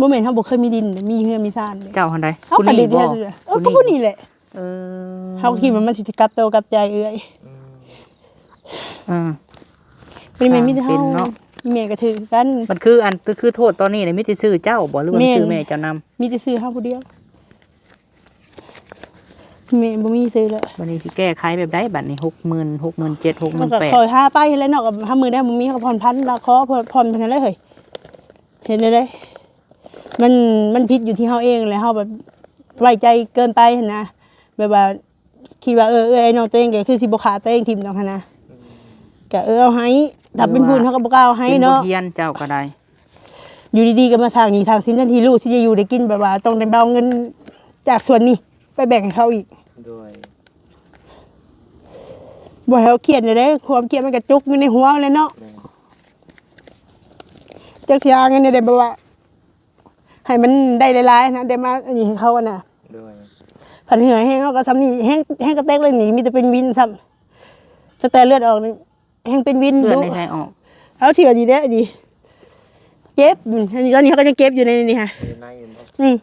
ບໍ່ແມ່ນເຮົາບໍ່ເຄີຍມີດິນເດ້ ມີເຮືອນມີຊານເດ້. ເຈົ້າຫັ້ນໃດ? ເຮົາກໍດິນ ຜູ້ນີ້ບໍ່? ເອີ ຜູ້ນີ້ ກໍຜູ້ນີ້ແຫຼະ. ເອີ ເຮົາກໍຄິດວ່າມັນຊິກັບໂຕກັບໃຈເອື້ອຍ. ອືມ ເອີ ບໍ່ແມ່ນມີແຕ່ເຮົາ ຊ່າງເປັນເນາະ. ອີແມ່ກໍຖືກຄືກັນ. ມັນຄືອັນ ຄືໂທດຕອນນີ້ນະ ມີແຕ່ຊື່ເຈົ້າບໍ່ ຫຼືວ່າ ແມ່ນ ມີຊື່ແມ່ເຈົ້ານຳ? ມີແຕ່ຊື່ເຮົາຜູ້ດຽວ. ແມ່ບໍ່ມີຊື່ແລ້ວ. ບັດນີ້ຊິແກ້ໄຂແບບໃດບັດນີ້? ຫົກໝື່ນ ຫົກໝື່ນເຈັດ ຫົກໝື່ນແປດ ກໍຄ່ອຍຫາໄປຫັ້ນແຫຼະເນາະ. ກໍຫາມື້ໃດບໍ່ມີ ເຮົາກໍຜ່ອນຜັນລະຂໍ ຜ່ອນ ຜ່ອນເພິ່ນຫັ້ນແຫຼະເຮີ້ຍ. ເຮັດແນວໃດ? ມັນ ມັນຜິດຢູ່ທີ່ເຮົາເອງແຫຼະ ເຮົາແບບໄວ້ໃຈເກີນໄປຫັ້ນນະ. ແບບວ່າ ຄິດວ່າ ເອີ ເອື້ອຍນ້ອງຕົວເອງກໍຄືຊິບໍ່ຂ້າຕົວເອງຖິ້ມດອກຫັ້ນນະ. ອືມ ກໍ ເອີ ເອົາໃຫ້ ຖ້າເປັນບຸນເຮົາກໍບໍ່ກ້າເອົາໃຫ້ເນາະ. ເປັນບົດຮຽນເຈົ້າກໍໄດ້. ຢູ່ດີໆກໍມາສ້າງໜີ້ສ້າງສິນ ແທນທີ່ລູກຊິໄດ້ຢູ່ໄດ້ກິນ ແບບວ່າຕ້ອງໄດ້ເອົາເງິນຈາກສ່ວນນີ້ໄປແບ່ງໃຫ້ເຂົາອີກ. ໂດຍ ບໍ່ໃຫ້ເຮົາຄຽດແນວໃດ ຄວາມຄຽດມັນກະຈຸກຢູ່ໃນຫົວແລ້ວເນາະ. ແມ່ນ ຈັກຊິຫາເງິນແນວໃດ ແບບວ່າ ໃຫ້ມັນໄດ້ຫຼາຍໆນະ ໄດ້ມາອັນນີ້ໃຫ້ເຂົາຫັ້ນນະ. ໂດຍ ຄັນເຫື່ອແຮງເຮົາກໍສ່ຳນີ້ ແຮງ ແຮງກະແຕກເລີຍນີ້ ມີແຕ່ເປັນວິນຊ້ຳ. ຕັ້ງແຕ່ເລືອດອອກນີ້ແຮງເປັນວິນ. ເລືອດໃນໃສອອກ? ເອົາ ທີ່ວ່ານີ້ແຫຼະນີ້ ເຈັບ. ອັນນີ້ ຕອນນີ້ເຮົາກໍຍັງເຈັບຢູ່ໃນນີ້ຫະ. ຢູ່ໃນຢູ່ບໍ່? ອືມ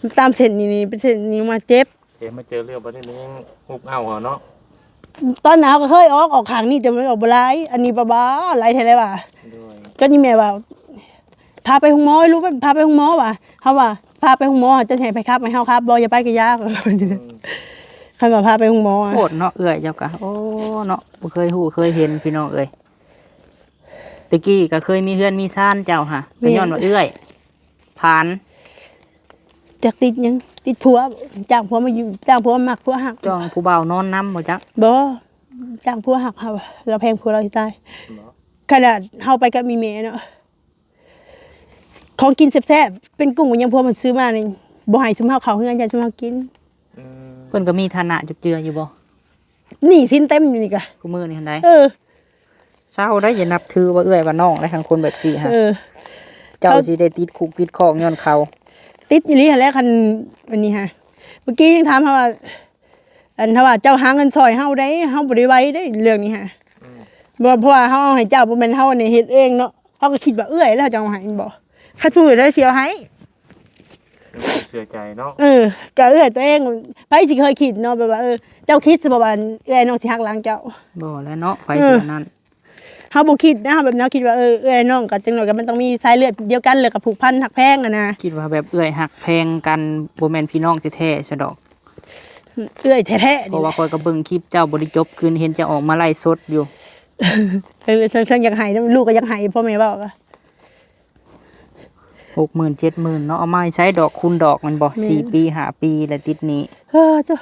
ອືມ ຕາມເສັ້ນນີ້ ນີ້ເປັນເສັ້ນນີ້ມາເຈັບ. ເອີ ມາເຈີເລືອດບັດນີ້ມັນຍັງຮຸກເອົາເນາະ. ຕອນໜາວກໍເຄີຍອອກ ອອກຂ້າງນີ້ ແຕ່ມັນອອກບໍ່ຫຼາຍ. ອັນນີ້ປະບາຫຼາຍແທ້ແລ້ວວ່າ. ໂດຍ ຈົນອີແມ່ວ່າ ພາໄປໂຮງໝໍລູກ ພາໄປໂຮງໝໍວ່າ. ເຮົາວ່າ ພາໄປໂຮງໝໍ ຈະໃຫ້ໃຜຂັບ ໃຫ້ເຮົາຂັບບໍ່? ຢ່າໄປກໍຢ່າ. ອືມ ຄັນວ່າພາໄປໂຮງໝໍ ໂພດເນາະ ເອື້ອຍເຈົ້າກະ. ໂອ້ ເນາະ ບໍ່ເຄີຍຮູ້ເຄີຍເຫັນ ພີ່ນ້ອງເອີຍ. ແຕ່ກີ້ກໍເຄີຍມີເຮືອນມີຊານເຈົ້າຫະ ແມ່ນ ກໍຍ້ອນວ່າເອື້ອຍ ຜານ ຈັກຕິດຫຍັງ ຕິດຜົວ ຈ້າງຜົວມາຢູ່ ຈ້າງຜົວມັກຜົວຮັກ ຈ້າງຜູ້ບ່າວນອນນຳບໍ່ຈັກ. ບໍ່ ຈ້າງຜົວຮັກເຮົາ ລາວແພງຜົວລາວຊິຕາຍ. ບໍ່ ຂະໜາດເຮົາໄປກັບອີ່ແມ່ເນາະ ຂອງກິນແຊບໆ ເປັນກຸ້ງເປັນຫຍັງ ຜົວມັນຊື້ມານີ້ ບໍ່ໃຫ້ຊຸມເຮົາເຂົ້າເຮືອນ ຢ້ານຊຸມເຮົາກິນ. ອືມ ເພິ່ນກໍມີຖານະຈຸບເຈືອຢູ່ບໍ່? ໜີ້ສິນເຕັມຢູ່ນີ້ກະ ຄູ່ມື້ນີ້ຫັ້ນໃດ. ເອີ ເຊົາໄດ້ ຢ່ານັບຖືວ່າເອື້ອຍວ່ານ້ອງໄດ໋ ຄັນຄົນແບບຊີ້ຫະ. ເອີ ເຈົ້າຊິໄດ້ຕິດຄຸກຕິດຄອກຍ້ອນເຂົາ. ຕິດອີ່ຫຼີຫັ້ນແຫຼະ ຄັນອັນນີ້ຫະ. ເມື່ອກີ້ຍັງຖາມເຮົາວ່າ ອັນ ຖ້າວ່າເຈົ້າຫາເງິນຊ່ອຍເຮົາໄດ໋ ເຮົາບໍ່ໄດ້ໄຫວເດ້ເລື່ອງນີ້ຫະ. ອືມ ບໍ່ ເພາະວ່າເຮົາເອົາໃຫ້ເຈົ້າ ບໍ່ແມ່ນເຮົາອັນນີ້ເຮັດເອງເນາະ. ເຮົາກໍຄິດວ່າເອື້ອຍແລ້ວຈະເອົາໃຫ້ແມ່ນບໍ່? ຄັນຜູ້ອື່ນໄດ້ຊິເອົາໃຫ້ ເຊື່ອໃຈເນາະ. ເອີ ກໍເອື້ອຍຕົວເອງ ໃຜຊິເຄີຍຄິດເນາະ ແບບວ່າ ເອີ ເຈົ້າຄິດຊິບໍ່ວ່າເອື້ອຍນ້ອງຊິຫັກຫຼັງເຈົ້າ? ບໍ່ແລ້ວເນາະ ໃຜຊິອັນນັ້ນ. ເຮົາບໍ່ຄິດນະ ເຮົາແບບແນວຄິດວ່າ ເອີ ເອື້ອຍນ້ອງກໍ ຈັກໜ້ອຍກໍມັນຕ້ອງມີສາຍເລືອດດຽວກັນ ແລ້ວກໍຜູກພັນຮັກແພງຫັ້ນນະ. ຄິດວ່າແບບເອື້ອຍຮັກແພງກັນ ບໍ່ແມ່ນພີ່ນ້ອງແທ້ໆຊະດອກ. ເອື້ອຍແທ້ໆ ເພາະວ່າຂ້ອຍກໍເບິ່ງຄລິບເຈົ້າບໍ່ໄດ້ຈົບຄືນ ເຫັນເຈົ້າອອກມາໄລຟ໌ສົດຢູ່. ເອີ ເຊິ່ງ ເຊິ່ງຢາກໃຫ້ນຳ ລູກກໍຢາກໃຫ້ ພໍ່ແມ່ເວົ້າກໍ ຫົກໝື່ນເຈັດໝື່ນເນາະ ເອົາມາໃຊ້ດອກຄູນດອກແມ່ນບໍ່? ແມ່ນ ສີ່ປີຫ້າປີແລ້ວຕິດໜີ້. ເອີ ເຈົ້າ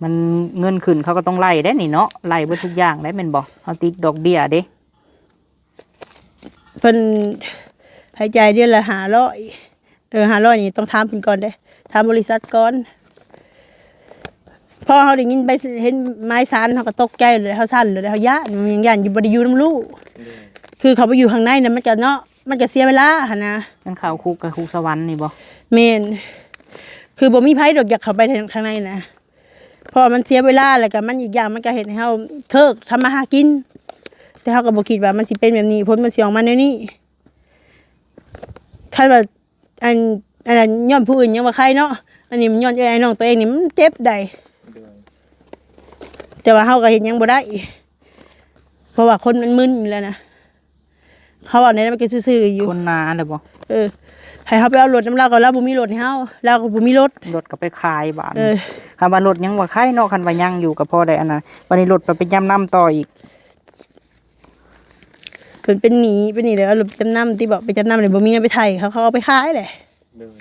ມັນເງິນຂຶ້ນເຂົາກໍຕ້ອງໄລ່ເດ້ນີ້ເນາະ ໄລ່ເບິດທຸກຢ່າງໄດ້ແມ່ນບໍ່? ເຮົາຕິດດອກເບ້ຍເດ້. ເພິ່ນໃຫ້ຈ່າຍເດືອນລະຫ້າຮ້ອຍ. ເອີ ຫ້າຮ້ອຍນີ້ຕ້ອງຖາມເພິ່ນກ່ອນເດ້ ຖາມບໍລິສັດກ່ອນ. ພໍເຮົາໄດ້ຍິນໃບ ເຫັນໝາຍສານ ເຮົາກໍຕົກໃຈເລີຍ ເຮົາສັ່ນເລີຍ ເຮົາຢ້ານ ຍັງຢ້ານຢູ່ ບໍ່ໄດ້ຢູ່ນຳລູກ. ໂດຍ ຄືເຂົາໄປຢູ່ຂ້າງໃນນະ ມັນກໍເນາະ ມັນກໍເສຍເວລາຫັ້ນນະ. ມັນເຂົ້າຄຸກກໍຄຸກສະຫວັນນີ້ບໍ່? ແມ່ນ ຄືບໍ່ມີໃຜດອກຢາກເຂົ້າໄປທາງ ທາງໃນນະ ເພາະວ່າມັນເສຍເວລາ ແລ້ວກໍມັນ ອີກຢ່າງມັນກໍເຮັດໃຫ້ເຮົາເລີກທຳມາຫາກິນ. ແຕ່ເຮົາກໍບໍ່ຄິດວ່າມັນຊິເປັນແບບນີ້ ຜົນມັນຊິອອກມາແນວນີ້. ຄັນວ່າ ອັນ ອັນນັ້ນຍ້ອນຜູ້ອື່ນຍັງວ່າໄຄເນາະ ອັນນີ້ມັນຍ້ອນເອື້ອຍອ້າຍນ້ອງຕົວເອງນີ້ມັນເຈັບໃດ໋. ໂດຍ ແຕ່ວ່າເຮົາກໍເຮັດຫຍັງບໍ່ໄດ້ ເພາະວ່າຄົນມັນມຶນຢູ່ແລ້ວນະ ເຮົາເວົ້າແນວໃດມັນກໍຊື່ໆຢູ່. ຄົນນາຫັ້ນແຫຼະບໍ່? ເອີ ໃຫ້ເຮົາໄປເອົາລົດນຳລາວກໍລາວບໍ່ມີລົດໃຫ້ເຮົາ ລາວກໍບໍ່ມີລົດ ລົດກໍໄປຂາຍບາດນີ້. ເອີ ຄັນວ່າລົດຍັງວ່າໄຄເນາະ ຄັນວ່າຍັງຢູ່ກໍພໍໄດ້ອັນນັ້ນ ບາດນີ້ລົດໄປ ໄປຈຳນຳຕໍ່ອີກ. ເພິ່ນເປັນໜີ້ ເປັນໜີ້ແລ້ວເອົາລົດໄປຈຳນຳຕິ ບອກໄປຈຳນຳແລ້ວບໍ່ມີເງິນໄປໄຖ່ເຂົາ ເຂົາເອົາໄປຂາຍແຫຼະ. ໂດຍ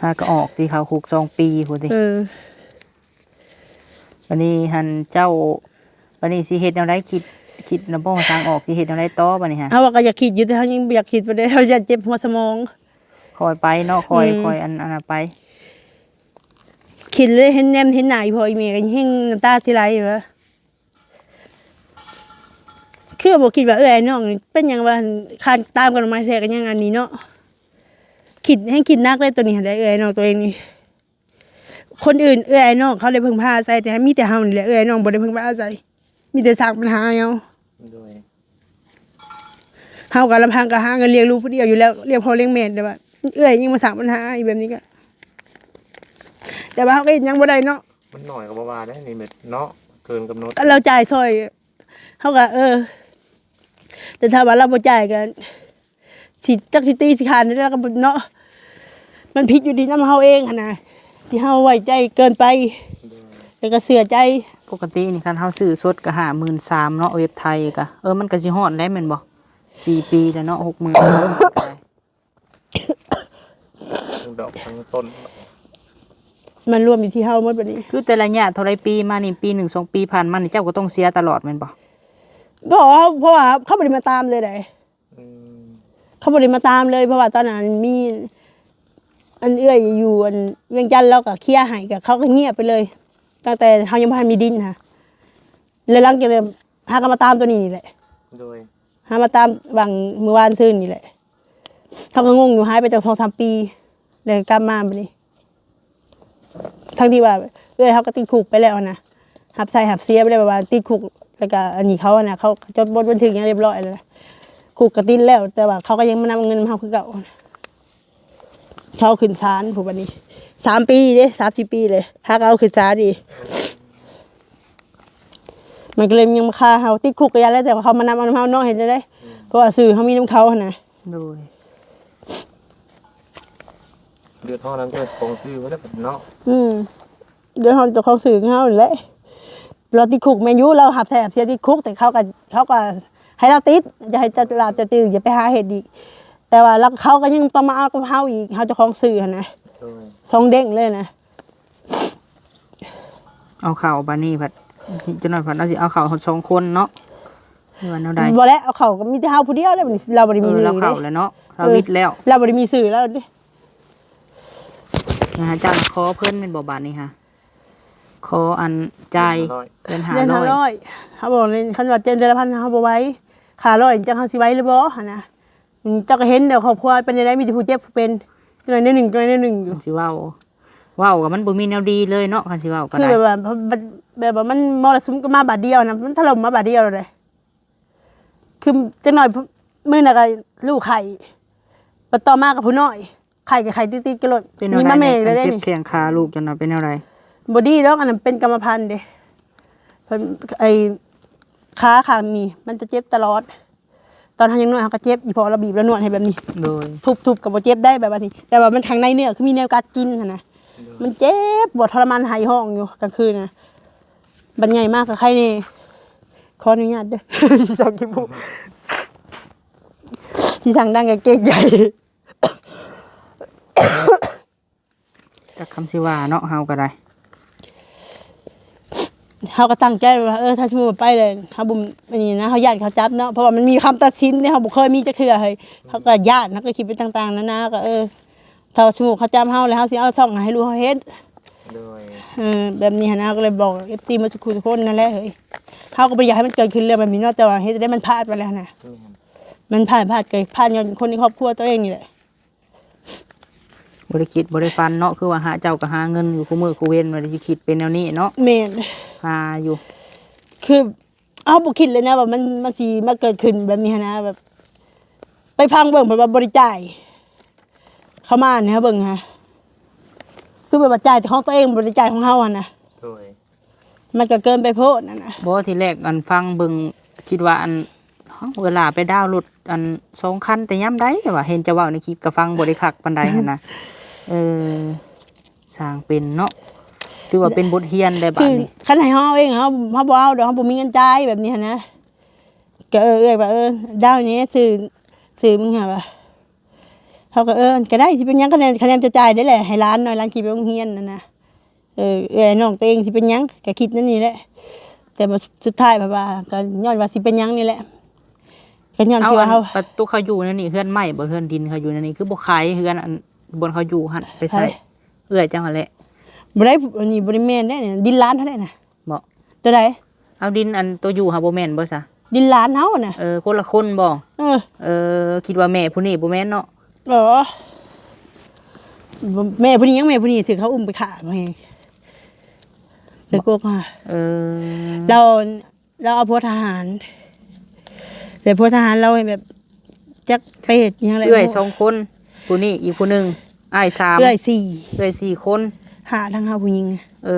ຫາກໍອອກຕິ ເຂົ້າຄຸກສອງປີພຸ້ນຕິ. ເອີ ບາດນີ້ຫັ້ນເຈົ້າ ບາດນີ້ຊິເຮັດແນວໃດ? ຄິດ ຄິດນຳບໍ່ ທາງອອກ ຊິເຮັດແນວໃດຕໍ່ບາດນີ້ຫະ? ເຮົາວ່າກໍຢາກຄິດຢູ່ ແຕ່ເຮົາຍັງບໍ່ຢາກຄິດປານໃດ ເຮົາຢ້ານເຈັບຫົວສະໝອງ. ຄ່ອຍໄປເນາະ ຄ່ອຍ ອືມ ຄ່ອຍອັນ ອັນນັ້ນໄປ. ຄິດແລ້ວເຫັນແນມເຫັນໜ້າອີ່ພໍ່ອີ່ແມ່ກໍແຮ່ງນ້ຳຕາຊິໄຫຼວ່າ ຄືບໍ່ຄິດວ່າເອື້ອຍອ້າຍນ້ອງນີ້ເປັນຫຍັງວ່າ ຄັນຕາມກັນອອກມາແທ້ໆກໍຍັງອັນນີ້ເນາະ. ຄິດ ແຮ່ງຄິດໜັກເລີຍໂຕນີ້ຫັ້ນແຫຼະ ເອື້ອຍອ້າຍນ້ອງຕົວເອງນີ້. ຄົນອື່ນເອື້ອຍອ້າຍນ້ອງເຂົາໄດ້ເພິ່ງພາອາໄສ ແຕ່ມີແຕ່ເຮົານີ້ແຫຼະເອື້ອຍອ້າຍນ້ອງບໍ່ໄດ້ເພິ່ງພາອາໄສ. ມີແຕ່ສ້າງບັນຫາເອົາ. ໂດຍ ເຮົາກໍລຳພັງກໍຫາເງິນລ້ຽງລູກຜູ້ດຽວຢູ່ແລ້ວ ລ້ຽງພໍ່ລ້ຽງແມ່ ແຕ່ວ່າເອື້ອຍຍັງມາສ້າງບັນຫາອີກແບບນີ້ກໍ ແຕ່ວ່າເຮົາກໍເຮັດຫຍັງບໍ່ໄດ້ເນາະ. ມັນໜ້ອຍກໍບໍ່ວ່າໄດ້ນີ້ແມ່ນເນາະ ເກີນກຳນົດ ລາວຈ່າຍຊ່ອຍ ເຮົາກໍ ເອີ ແຕ່ຖ້າວ່າລາວບໍ່ຈ່າຍກໍ ຊິ ຈັກຊິຕີຊິຂານແນວໃດກໍເນາະ ມັນຜິດຢູ່ທີ່ນຳເຮົາເອງຫັ້ນນະ ທີ່ເຮົາໄວ້ໃຈເກີນໄປ ແລ້ວກໍເຊື່ອໃຈ. ປົກກະຕິນີ້ຄັນເຮົາຊື້ສົດກໍຫ້າໝື່ນສາມເນາະ ເວັບໄທກໍ ເອີ ມັນກໍຊິຮອດແລ້ວແມ່ນບໍ່? ສີ່ປີແລ້ວເນາະ ຫົກໝື່ນ ທັງດອກທັງຕົ້ນ ມັນລວມຢູ່ທີ່ເຮົາໝົດບັດນີ້. ຄືແຕ່ລະໄລຍະເທົ່າໃດປີມານີ້ ປີໜຶ່ງສອງປີຜ່ານມານີ້ ເຈົ້າກໍຕ້ອງເສຍຕະຫຼອດແມ່ນບໍ່? ບໍ່ ເພາະວ່າເຂົາບໍ່ໄດ້ມາຕາມເລີຍໃດ. ອືມ ເຂົາບໍ່ໄດ້ມາຕາມເລີຍ ເພາະວ່າຕອນນັ້ນມີອັນເອື້ອຍຢູ່ອັນວຽງຈັນ ລາວກໍເຄລຍໃຫ້ ກໍເຂົາກໍງຽບໄປເລີຍ ຕັ້ງແຕ່ເຮົາຍັງບໍ່ທັນມີດິນຫັ້ນ ແລ້ວຫຼັງຈາກນັ້ນຫາກໍມາຕາມໂຕນີ້ນີ້ແຫຼະ. ໂດຍ ຫາມາຕາມຫວ່າງມື້ວານຊືນນີ້ແຫຼະ ເຮົາກໍງົງຢູ່ ຫາຍໄປຕັ້ງສອງສາມປີ ແລ້ວກໍກັບມາບັດນີ້. ທັງທີ່ວ່າເອື້ອຍເຮົາກໍຕິດຄຸກໄປແລ້ວຫັ້ນນະ ຮັບໃຊ້ຮັບເສຍໄປແລ້ວ ແບບວ່າຕິດຄຸກ ແລ້ວກໍອັນນີ້ເຂົາຫັ້ນນະ ເຂົາຈົດບົດບັນທຶກຫຍັງຮຽບຮ້ອຍແລ້ວນະ ຄຸກກໍຕິດແລ້ວ ແຕ່ວ່າເຂົາກໍຍັງມານຳເງິນນຳເຮົາຄືເກົ່າ. ເຂົາຂຶ້ນສານພຸ້ນບັດນີ້ ສາມປີເດ້ ສາມສີ່ປີເລີຍ ຫາກໍເອົາຂຶ້ນສານອີກ. ມັນກໍເລີຍຍັງມາຄາເຮົາ ຕິດຄຸກກໍຢ່າແລ້ວ ແຕ່ວ່າເຂົາມານຳເອົານຳເຮົາເນາະ ເຮັດແນວໃດ ເພາະວ່າຊື່ເຮົາມີນຳເຂົາຫັ້ນນະ. ໂດຍ ເດືອດຮ້ອນນຳເຈົ້າຂອງຊື່ບໍ່ໄດ້ເນາະ. ອືມ ເດືອດຮ້ອນເຈົ້າຂອງຊື່ເຮົານີ້ແຫຼະ. ລາວຕິດຄຸກແມ່ນຢູ່ ລາວຮັບໃຊ້ຮັບເສຍຕິດຄຸກ ແຕ່ເຂົາກໍ ເຂົາກໍໃຫ້ລາວຕິດ ຢ່າໃຫ້ເຈົ້າລາບເຈົ້າຈື່ ຢ່າໄປຫາເຮັດອີກ. ແຕ່ວ່າລາວ ເຂົາກໍຍັງຕ້ອງມາເອົາກັບເຮົາອີກ ເຮົາເຈົ້າຂອງຊື່ຫັ້ນນະ. ໂດຍ ສອງເດ້ງເລີຍນະ. ເອົາເຂົ້າບາດນີ້ພັດ ຈັກໜ້ອຍພັດເຮົາຊິເອົາເຂົ້າຮອດສອງຄົນເນາະ ຫຼືວ່າແນວໃດ? ບໍ່ແຫຼະ ເອົາເຂົ້າກໍມີແຕ່ເຮົາຜູ້ດຽວແຫຼະ ບັດນີ້ລາວບໍ່ໄດ້ມີຊື່ເລີຍ ເອີ ລາວເຂົ້າແລ້ວເນາະ ລາວ ເອີ ວິດແລ້ວ ລາວບໍ່ໄດ້ມີຊື່ລາວເດ້. ນະ ເຈົ້າຂໍເພິ່ນແມ່ນບໍ່ບາດນີ້ຫາ ຂໍອັນຈ່າຍເດືອນຫ້າຮ້ອຍ ເດືອນຫ້າຮ້ອຍ ເຮົາບອກເລີຍ ຄັນວ່າເດືອນລະພັນເຮົາບໍ່ໄຫວ ຄ່າຮ້ອຍ ຈັກເຮົາຊິໄຫວຫຼືບໍ່ຫັ້ນນະ. ເຈົ້າກໍເຫັນແລ້ວ ຄອບຄົວເປັນຈັ່ງໃດ ມີແຕ່ຜູ້ເຈັບຜູ້ເປັນ ຈັກໜ້ອຍແນວໜຶ່ງ ຈັກໜ້ອຍແນວໜຶ່ງຢູ່. ຊິເວົ້າ ເວົ້າກໍມັນບໍ່ມີແນວດີເລີຍເນາະ ຄັນຊິເວົ້າກໍໄດ້ ຄືແບບວ່າ ແບບ ແບບວ່າມັນມໍລະສຸມກໍມາບາດດຽວນະ ມັນຖະຫຼົ່ມມາບາດດຽວເລີຍ. ຄືຈັກໜ້ອຍມື້ນັ້ນກໍລູກໄຂ້ ບັດຕໍ່ມາກໍຜູ້ນ້ອຍ ໄຂ້ກໍໄຂ້ຕິດໆກັນໂລດ. ເປັນແນວໃດ ມີມາແມ່ອີກແລ້ວເດ້ນີ້ ເຈັບແຂ້ງຂາລູກເຈົ້ານະ ເປັນແນວໃດ? ບໍ່ດີດອກ ອັນນັ້ນເປັນກຳມະພັນເດ້ ເພິ່ນ ໄອ້ ຂາຂ້າງນີ້ມັນຈະເຈັບຕະຫຼອດ. ຕອນເຮົາຍັງນ້ອຍເຮົາກໍເຈັບ ອີ່ພໍ່ລາວບີບລາວນວດໃຫ້ແບບນີ້. ໂດຍ ທຸບໆກໍບໍ່ເຈັບໄດ໋ ແບບວ່ານີ້ ແຕ່ວ່າມັນຂ້າງໃນເນື້ອຄືມີແນວກັດກິນຫັ້ນນະ. ໂດຍ ມັນເຈັບປວດທໍລະມານ ໄຫ້ຮ້ອງຢູ່ກາງຄືນນະ. ບັດໃຫຍ່ມາກໍໄຄແນ່ ຂໍອະນຸຍາດເດີ ຊິສັ່ງກິນໝູ່ ຊິສັ່ງດັງກໍເກງໃຈ. ຈັກຄຳຊິວ່າເນາະ ເຮົາກໍໄດ້ ເຮົາກໍຕັ້ງໃຈວ່າ ເອີ ຖ້າສົມມຸດວ່າໄປແລ້ວ ເຮົາບໍ່ ອັນນີ້ນະ ເຮົາຢ້ານເຂົາຈັບເນາະ ເພາະວ່າມັນມີຄຳຕັດສິນເດ້ ເຮົາບໍ່ເຄີຍມີຈັກເທື່ອເຮີ້ຍ ເຮົາກໍຢ້ານ ເຮົາກໍຄິດໄປຕ່າງໆນານາ ກໍ ເອີ ຖ້າສົມມຸດເຂົາຈັບເຮົາແລ້ວ ເຮົາຊິເອົາຊ່ອງໃຫ້ລູກເຮົາເຮັດ. ໂດຍ ເອີ ແບບນີ້ຫັ້ນນະ ເຮົາກໍເລີຍບອກເອັຟຊີໝົດທຸກຜູ້ທຸກຄົນນັ້ນແຫຼະເຮີ້ຍ ເຮົາກໍບໍ່ຢາກໃຫ້ມັນເກີດຂຶ້ນເລື່ອງແບບນີ້ເນາະ ແຕ່ວ່າເຮັດໃດມັນພາດໄປແລ້ວນະ. ແມ່ນ ມັນພາດ ພາດກໍພາດຍ້ອນຄົນໃນຄອບຄົວຕົວເອງນີ້ແຫຼະ. ບໍ່ໄດ້ຄິດບໍ່ໄດ້ຝັນເນາະ ຄືວ່າຫາ ເຈົ້າກໍຫາເງິນຢູ່ຄູ່ມື້ຄູ່ເວັນ ບໍ່ໄດ້ຊິຄິດເປັນແນວນີ້ເນາະ. ແມ່ນ ຫາຢູ່ ຄືເຮົາບໍ່ຄິດເລີຍນະວ່າມັນ ມັນຊິມາເກີດຂຶ້ນແບບນີ້ຫັ້ນນະ ແບບໄປຟັງເບິ່ງ ເພິ່ນວ່າບໍ່ໄດ້ຈ່າຍ ເຂົາມາໃຫ້ເຮົາເບິ່ງຫາ ຄືແບບວ່າຈ່າຍແຕ່ຂອງຕົວເອງ ບໍ່ໄດ້ຈ່າຍຂອງເຮົາຫັ້ນນະ. ໂດຍ ມັນກໍເກີນໄປໂພດຫັ້ນນະ. ບໍ່ ທີແລກອັນຟັງເບິ່ງ ຄິດວ່າອັນ ເວລາໄປດາວລົດອັນສອງຄັນແຕ່ຍາມໃດ ວ່າເຫັນເຈົ້າເວົ້າໃນຄລິບກໍຟັງບໍ່ໄດ້ຄັກປານໃດຫັ້ນນະ. ເອີ ຊ່າງເປັນເນາະ ຖືວ່າເປັນບົດຮຽນໄດ້ບາດນີ້. ຄັນໃຫ້ເຮົາເອງ ເຮົາ ເຮົາບໍ່ເອົາດອກ ເຮົາບໍ່ມີເງິນຈ່າຍແບບນີ້ຫັ້ນນະ. ກໍ ເອີ ເອື້ອຍວ່າ ເອີ ດາວນີ້ ຊື່ ຊື່ມຶງຫາວ່າ ເຮົາກໍ ເອີ ກໍໄດ້ ຊິເປັນຫຍັງ ຄະແນນ ຄະແນນຈະຈ່າຍໄດ້ແຫຼະ ໃຫ້ຫຼານໜ້ອຍ ຫຼານຂີ່ໄປໂຮງຮຽນຫັ້ນນະ. ເອີ ເອື້ອຍນ້ອງຕົວເອງຊິເປັນຫຍັງ ກໍຄິດແນວນີ້ແຫຼະ ແຕ່ວ່າສຸດທ້າຍແບບວ່າ ກໍຍ້ອນວ່າຊິເປັນຫຍັງນີ້ແຫຼະ ກໍຍ້ອນທີ່ວ່າເຮົາ ປະຕູເຂົາຢູ່ໃນນີ້ ເຮືອນໄມ້ບໍ່ ເຮືອນດິນເຂົາຢູ່ໃນນີ້ ຄືບໍ່ຂາຍເຮືອນອັນບ່ອນເຂົາຢູ່ຫັ້ນໄປໃຊ້? ເອື້ອຍເຈົ້າຫັ້ນແຫຼະ. ບໍ່ໄດ້ ອັນນີ້ບໍ່ໄດ້ແມ່ນເດ້ ດິນຫຼານເຮົາເດ້ນະ. ບໍ່ ຕົວໃດ? ເອົາ ດິນອັນຕົວຢູ່ຫາບໍ່ແມ່ນບໍ່ຊະ? ດິນຫຼານເຮົານະ. ເອີ ຄົນລະຄົນບໍ່? ເອີ ເອີ ຄິດວ່າແມ່ຜູ້ນີ້ບໍ່ແມ່ນເນາະ. ບໍ່ ແມ່ຜູ້ນີ້ຫຍັງ ແມ່ຜູ້ນີ້ຖືກເຂົາອຸ້ມໄປຂ້າ ເອີ ກົກຫາ. ເອີ ລາວ ລາວເອົາຜົວທະຫານ ແລ້ວຜົວທະຫານລາວແບບ ຈັກໄປເຮັດຫຍັງແຫຼະ ເອື້ອຍສອງຄົນ ຜູ້ນີ້ອີກຜູ້ໜຶ່ງ ອ້າຍສາມ ເອື້ອຍສີ່ ເອື້ອຍສີ່ຄົນ ຫ້າ ທັງເຮົາຜູ້ຍິງ. ເອີ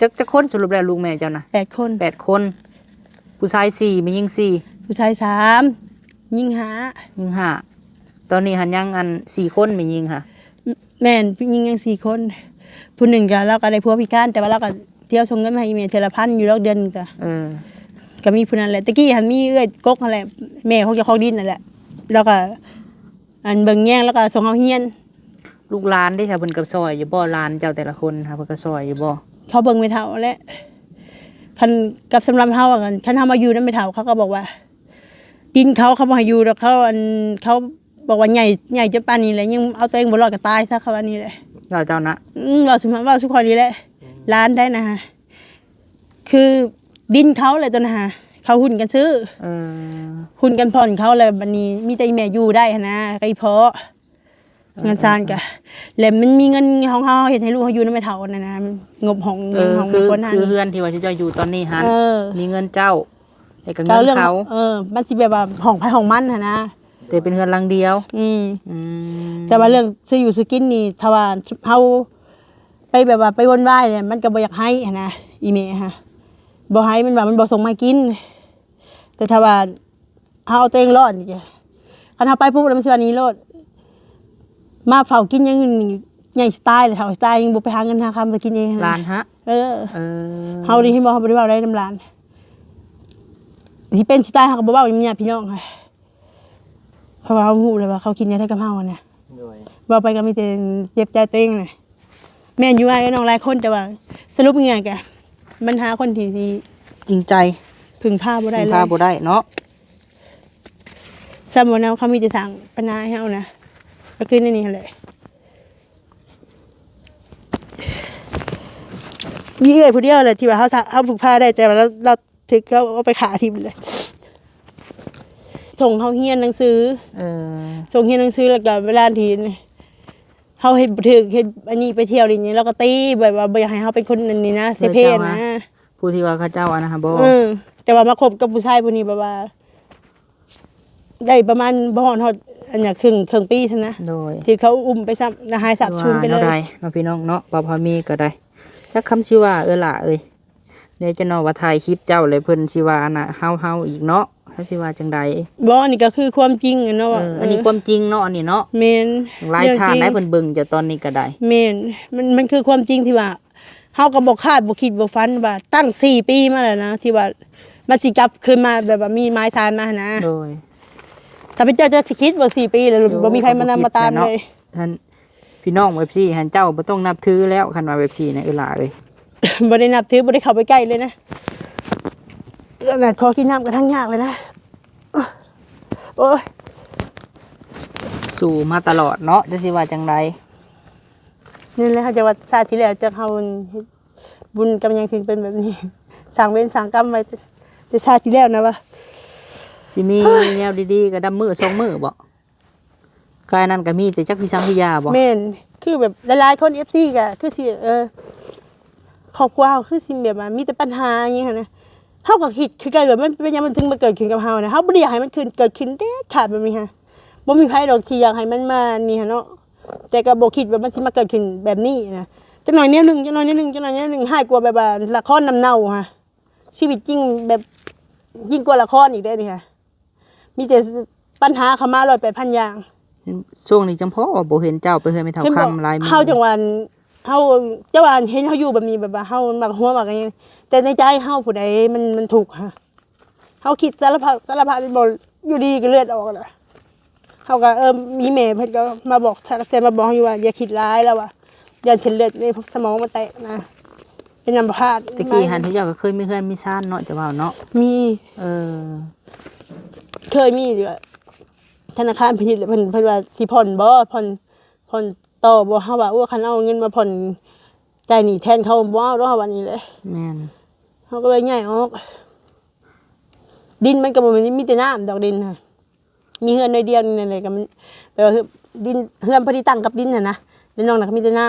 ຈັກ ຈັກຄົນສະຫຼຸບແລ້ວລູກແມ່ເຈົ້ານະ? ແປດຄົນ ແປດຄົນ ຜູ້ຊາຍສີ່ ແມ່ຍິງສີ່ ຜູ້ຊາຍສາມ ຍິງຫ້າ ຍິງຫ້າ. ຕອນນີ້ຫັ້ນຍັງອັນສີ່ຄົນ ແມ່ຍິງຫະ? ແມ່ນ ຜູ້ຍິງຍັງສີ່ຄົນ ຜູ້ໜຶ່ງກະ ລາວກະໄດ້ຜົວພິການ ແຕ່ວ່າລາວກະ ທ່ຽວສົ່ງເງິນມາໃຫ້ອີ່ແມ່ເທື່ອລະພັນຢູ່ດອກ ເດືອນໜຶ່ງກະ ເອີ ກະມີຜູ້ນັ້ນແຫຼະ. ແຕ່ກີ້ຫັ້ນມີເອື້ອຍກົກຫັ້ນແຫຼະ ແມ່ຂອງເຈົ້າຂອງດິນຫັ້ນແຫຼະ ລາວກະ ອັນເບິ່ງແຍງ ລາວກະສົ່ງເຮົາຮຽນ. ລູກຫຼານເດ້ ເພິ່ນກະຊ່ອຍຢູ່ບໍ່? ຫຼານເຈົ້າແຕ່ລະຄົນຫາ ເພິ່ນກະຊ່ອຍຢູ່ບໍ່? ເຂົາເບິ່ງແມ່ເຖົ້າແຫຼະ ຄັນ ກັບສຳລັບເຮົາ ຄັນເຮົາມາຢູ່ນຳແມ່ເຖົ້າ ເຂົາກະບອກວ່າ ດິນເຂົາ ເຂົາບໍ່ໃຫ້ຢູ່ດອກ ເຂົາ ອັນ ເຂົາບອກວ່າໃຫຍ່ ໃຫຍ່ຈົນປານນີ້ແຫຼະ ຍັງເອົາຕົວເອງບໍ່ລອດກະຕາຍຊະ ເຂົາວ່ານີ້ແຫຼະ. ເວົ້າເຈົ້ານະ? ອືມ ເວົ້າສູ່ ເວົ້າສູ່ຂ້ອຍນີ້ແຫຼະ ອືມ ຫຼານໄດ້ນະ ຄືດິນເຂົາແຫຼະ ໂຕນະຫາ ເຂົາຫຸ້ນກັນຊື້ ເອີ ຫຸ້ນກັນຜ່ອນເຂົາ ແລ້ວບາດນີ້ມີແຕ່ອີ່ແມ່ຢູ່ໄດ້ຫັ້ນນະ ກັບອີ່ພໍ່ ເອີ ເຮືອນຊານກະ ເອີ ແລ້ວມັນມີເງິນຂອງເຮົາ ເຮັດໃຫ້ລູກເຮົາຢູ່ນຳແມ່ເຖົ້າຫັ້ນນະ ງົບຫ້ອງ ເອີ ເງິນຂອງ ຄື ຄົນຫັ້ນ ຄືເຮືອນທີ່ວ່າເຈົ້າຢູ່ຕອນນີ້ຫັ້ນ ເອີ ມີເງິນເຈົ້າ ແລ້ວກະເງິນເຂົາ ເອີ ມັນຊິແບບວ່າຫ້ອງໃຜຫ້ອງມັນຫັ້ນນະ ແຕ່ເປັນເຮືອນຫຼັງດຽວ. ອືມ ອືມ ແຕ່ວ່າເລື່ອງຊື້ຢູ່ຊື້ກິນນີ້ ຖ້າວ່າເຮົາໄປແບບວ່າໄປວົນວາຍນີ້ ມັນກະບໍ່ຢາກໃຫ້ຫັ້ນນະ ອີ່ແມ່ຫະ ບໍ່ໃຫ້ ມັນວ່າມັນບໍ່ສົ່ງມາໃຫ້ກິນ. ແຕ່ຖ້າວ່າ ເຮົາເອົາຕົວເອງລອດນີ້ ຄັນເຮົາໄປປຸບແລ້ວມັນຊິວ່າໜີໂລດ ມາເຝົ້າກິນຫຍັງ ໃຫຍ່ຊິຕາຍແລ້ວ ເຖົ້າຊິຕາຍ ຍັງບໍ່ໄປຫາເງິນຫາຄຳໄປກິນເອງຫັ້ນນະ ຫຼານຫະ? ເອີ ເອີ ເຮົານີ້ເຫັນບໍ່ ເຮົາບໍ່ໄດ້ເວົ້າໄດ້ນຳຫຼານ ຊິເປັນຊິຕາຍ ເຮົາກະບໍ່ເວົ້ານຳຍາດພີ່ນ້ອງ ເພາະວ່າເຮົາຮູ້ແລ້ວວ່າເຂົາຄິດແນວໃດກັບເຮົາຫັ້ນນະ ໂດຍ ເວົ້າໄປກະມີແຕ່ເຈັບໃຈຕົວເອງນະ. ແມ່ນຢູ່ ອ້າຍເອື້ອຍນ້ອງຫຼາຍຄົນ ແຕ່ວ່າສະຫຼຸບງ່າຍໆກະ ມັນຫາຄົນທີ່ ທີ່ຈິງໃຈ ເພິ່ງພາບໍ່ໄດ້ເລີຍ ເພິ່ງພາບໍ່ໄດ້ເນາະ. ສ່ຳບໍ່ນຳ ເຂົາມີແຕ່ສ້າງບັນຫາໃຫ້ເຮົານະ ກະຄືແນວນີ້ຫັ້ນແຫຼະ. ມີເອື້ອຍຜູ້ດຽວແຫຼະທີ່ວ່າເຮົາ ເຮົາເພິ່ງພາໄດ້ ແຕ່ວ່າລາວ ລາວ ຖືກເຂົາເອົາໄປຂ້າຖິ້ມເລີຍ ສົ່ງເຮົາຮຽນໜັງສື ເອີ ສົ່ງຮຽນໜັງສື ແລ້ວກະເວລາທີ່ເຮົາເຮັດບໍ່ຖືກ ເຮັດອັນນີ້ ໄປທ່ຽວຫຼິ້ນຫຍັງ ລາວກະຕີ ແບບວ່າບໍ່ຢາກໃຫ້ເຮົາເປັນຄົນອັນນີ້ນະ ເສເພນະ ຜູ້ທີ່ວ່າເຂົາເຈົ້າອັນນັ້ນຫະບໍ? ເອີ ແຕ່ວ່າມາຄົບກັບຜູ້ຊາຍຜູ້ນີ້ ແບບວ່າ ໄດ້ປະມານບໍ່ຮອດ ຮອດອັນຫຍັງ ເຄິ່ງ ເຄິ່ງປີຊັ້ນນະ ໂດຍ ຖືກເຂົາອຸ້ມໄປຊ້ຳ ແລ້ວຫາຍສາບສູນໄປເລີຍ ວ່າແນວໃດເນາະ ພີ່ນ້ອງເນາະ ເວົ້າພໍມີກະໄດ້ ຈັກຄຳຊິວ່າ ເອື້ອຍຫຼ້າເອີຍ. ເດ ຈະເນາະວ່າຖ່າຍຄລິບເຈົ້າ ແລ້ວເພິ່ນຊິວ່າອັນນະ ເຮົາ ເຮົາອີກເນາະ ເຮົາຊິວ່າຈັ່ງໃດ? ບໍ່ ອັນນີ້ກະຄືຄວາມຈິງຫັ້ນເນາະ ເອີ ອັນນີ້ຄວາມຈິງເນາະ ອັນນີ້ເນາະ ແມ່ນ ຫຼາຍທ່ານໃດເພິ່ນເບິ່ງເຈົ້າຕອນນີ້ກະໄດ້ ແມ່ນ ມັນ ມັນຄືຄວາມຈິງທີ່ວ່າ ເຮົາກະບໍ່ຄາດບໍ່ຄິດບໍ່ຝັນວ່າຕັ້ງສີ່ປີມາແລ້ວນະ ທີ່ວ່າມັນຊິກັບຄືນມາ ແບບວ່າມີໝາຍສານມາຫັ້ນນະ ໂດຍ ຖ້າເປັນເຈົ້າ ເຈົ້າຊິຄິດບໍ່ ສີ່ປີແລ້ວ ໂອ້ ບໍ່ມີໃຜມານຳມາຕາມເລີຍ ຫັ້ນ ພີ່ນ້ອງເອັຟຊີຫັ້ນ ເຈົ້າບໍ່ຕ້ອງນັບຖືແລ້ວ ຄັນວ່າເອັຟຊີນະ ເອື້ອຍຫຼ້າເອີຍ ບໍ່ໄດ້ນັບຖື ບໍ່ໄດ້ເຂົ້າໄປໃກ້ເລີຍນະ ອັນນັ້ນ ຂໍກິນນ້ຳກະທັງຍາກເລີຍນະ ໂອ້ຍ ສູ້ມາຕະຫຼອດເນາະ ຈັກຊິວ່າຈັ່ງໃດ ນີ້ແຫຼະ ເຮົາຈະວ່າຊາດທີ່ແລ້ວ ຈັກເຮົາເຮັດບຸນກັບຫຍັງເຖິງເປັນແບບນີ້ ສ້າງເວນສ້າງກຳໄວ້ ແຕ່ຊາດທີ່ແລ້ວນະວ່າ ຊິມີແນວດີໆກະດຳມື້ສອງມື້ບໍ? ກາຍນັ້ນກະມີແຕ່ຈັກວິສັງວິຢາບໍ? ແມ່ນ ຄືແບບຫຼາຍໆຄົນ ເອັຟຊີກະຄືຊິ ເອີ ຄອບຄົວເຮົາຄືຊິແບບວ່າມີແຕ່ປັນຫາຫຍັງຫັ້ນນະ ເຮົາກະຄິດຄືກັນວ່າມັນເປັນຫຍັງມັນເຖິງມາເກີດຂຶ້ນກັບເຮົານະ ເຮົາບໍ່ໄດ້ຢາກໃຫ້ມັນຂຶ້ນ ເກີດຂຶ້ນເດັດຂາດແບບນີ້ຫະ ບໍ່ມີໃຜດອກທີ່ຢາກໃຫ້ມັນມານີ້ຫັ້ນເນາະ ແຕ່ກະບໍ່ຄິດວ່າມັນຊິມາເກີດຂຶ້ນແບບນີ້ນະ ຈັກໜ້ອຍແນວໜຶ່ງ ຈັກໜ້ອຍແນວໜຶ່ງ ຈັກໜ້ອຍແນວໜຶ່ງ ຮ້າຍກວ່າແບບວ່າລະຄອນນ້ຳເນົ່າຫະ ຊີວິດຈິງແບບ ຍິ່ງກວ່າລະຄອນອີກເດ້ນີ້ຫະ ມີແຕ່ ສ- ປັນຫາເຂົ້າມາຮ້ອຍແປດພັນຢ່າງ ຊ່ວງນີ້ຈັ່ງພໍບໍ່ເຫັນເຈົ້າໄປເຮືອນແມ່ເຖົ້າຄຳຫຼາຍມື້ ເຮົາຈັ່ງວ່າ ເຮົາ ເຈົ້າວ່າເຫັນເຮົາຢູ່ແບບນີ້ ແບບວ່າເຮົາມັກຫົວມັກຫຍັງ ແຕ່ໃນໃຈເຮົາຜູ້ໃດມັນ ມັນທຸກຫະ ເຮົາຄິດສາລະພັດ ສາລະພັດບໍ່ ຢູ່ດີກະເລືອດອອກລະ ເຮົາກະ ເອີ ມີແມ່ເພິ່ນກະມາບອກ ທັກແຊດມາບອກຢູ່ວ່າຢ່າຄິດຫຼາຍ ລາວວ່າ ຢ້ານເສັ້ນເລືອດໃນສະໝອງມັນແຕກນະ ເປັນອັມມະພາດ ແຕ່ກີ້ຫັ້ນ ເຈົ້າກະເຄີຍມີເຮືອນມີຊານເນາະ ເຈົ້າເວົ້າເນາະ ມີ ເອີ ເຄີຍມີ ທະນາຄານພານິດ ເພິ່ນ ເພິ່ນວ່າຊິຜ່ອນບໍ່ ຜ່ອນ ຜ່ອນຕໍ່ບໍ່ ເຮົາວ່າ ໂອ້ ຄັນເອົາເງິນມາຜ່ອນຈ່າຍໜີ້ແທນເຂົາ ບໍ່ເອົາດອກ ເຮົາວ່ານີ້ແຫຼະ ແມ່ນ ເຮົາກະເລີຍຍ້າຍອອກ ດິນມັນກະບໍ່ແມ່ນມີແຕ່ນ້ຳດອກ ດິນຫັ້ນ ມີເຮືອນໜ້ອຍດຽວນີ້ແຫຼະ ກະມັນແບບວ່າ ດິນ ເຮືອນພໍດີຕັ້ງກັບດິນຫັ້ນນະ ແລ້ວນອກນັ້ນກະມີແຕ່ນ້ຳ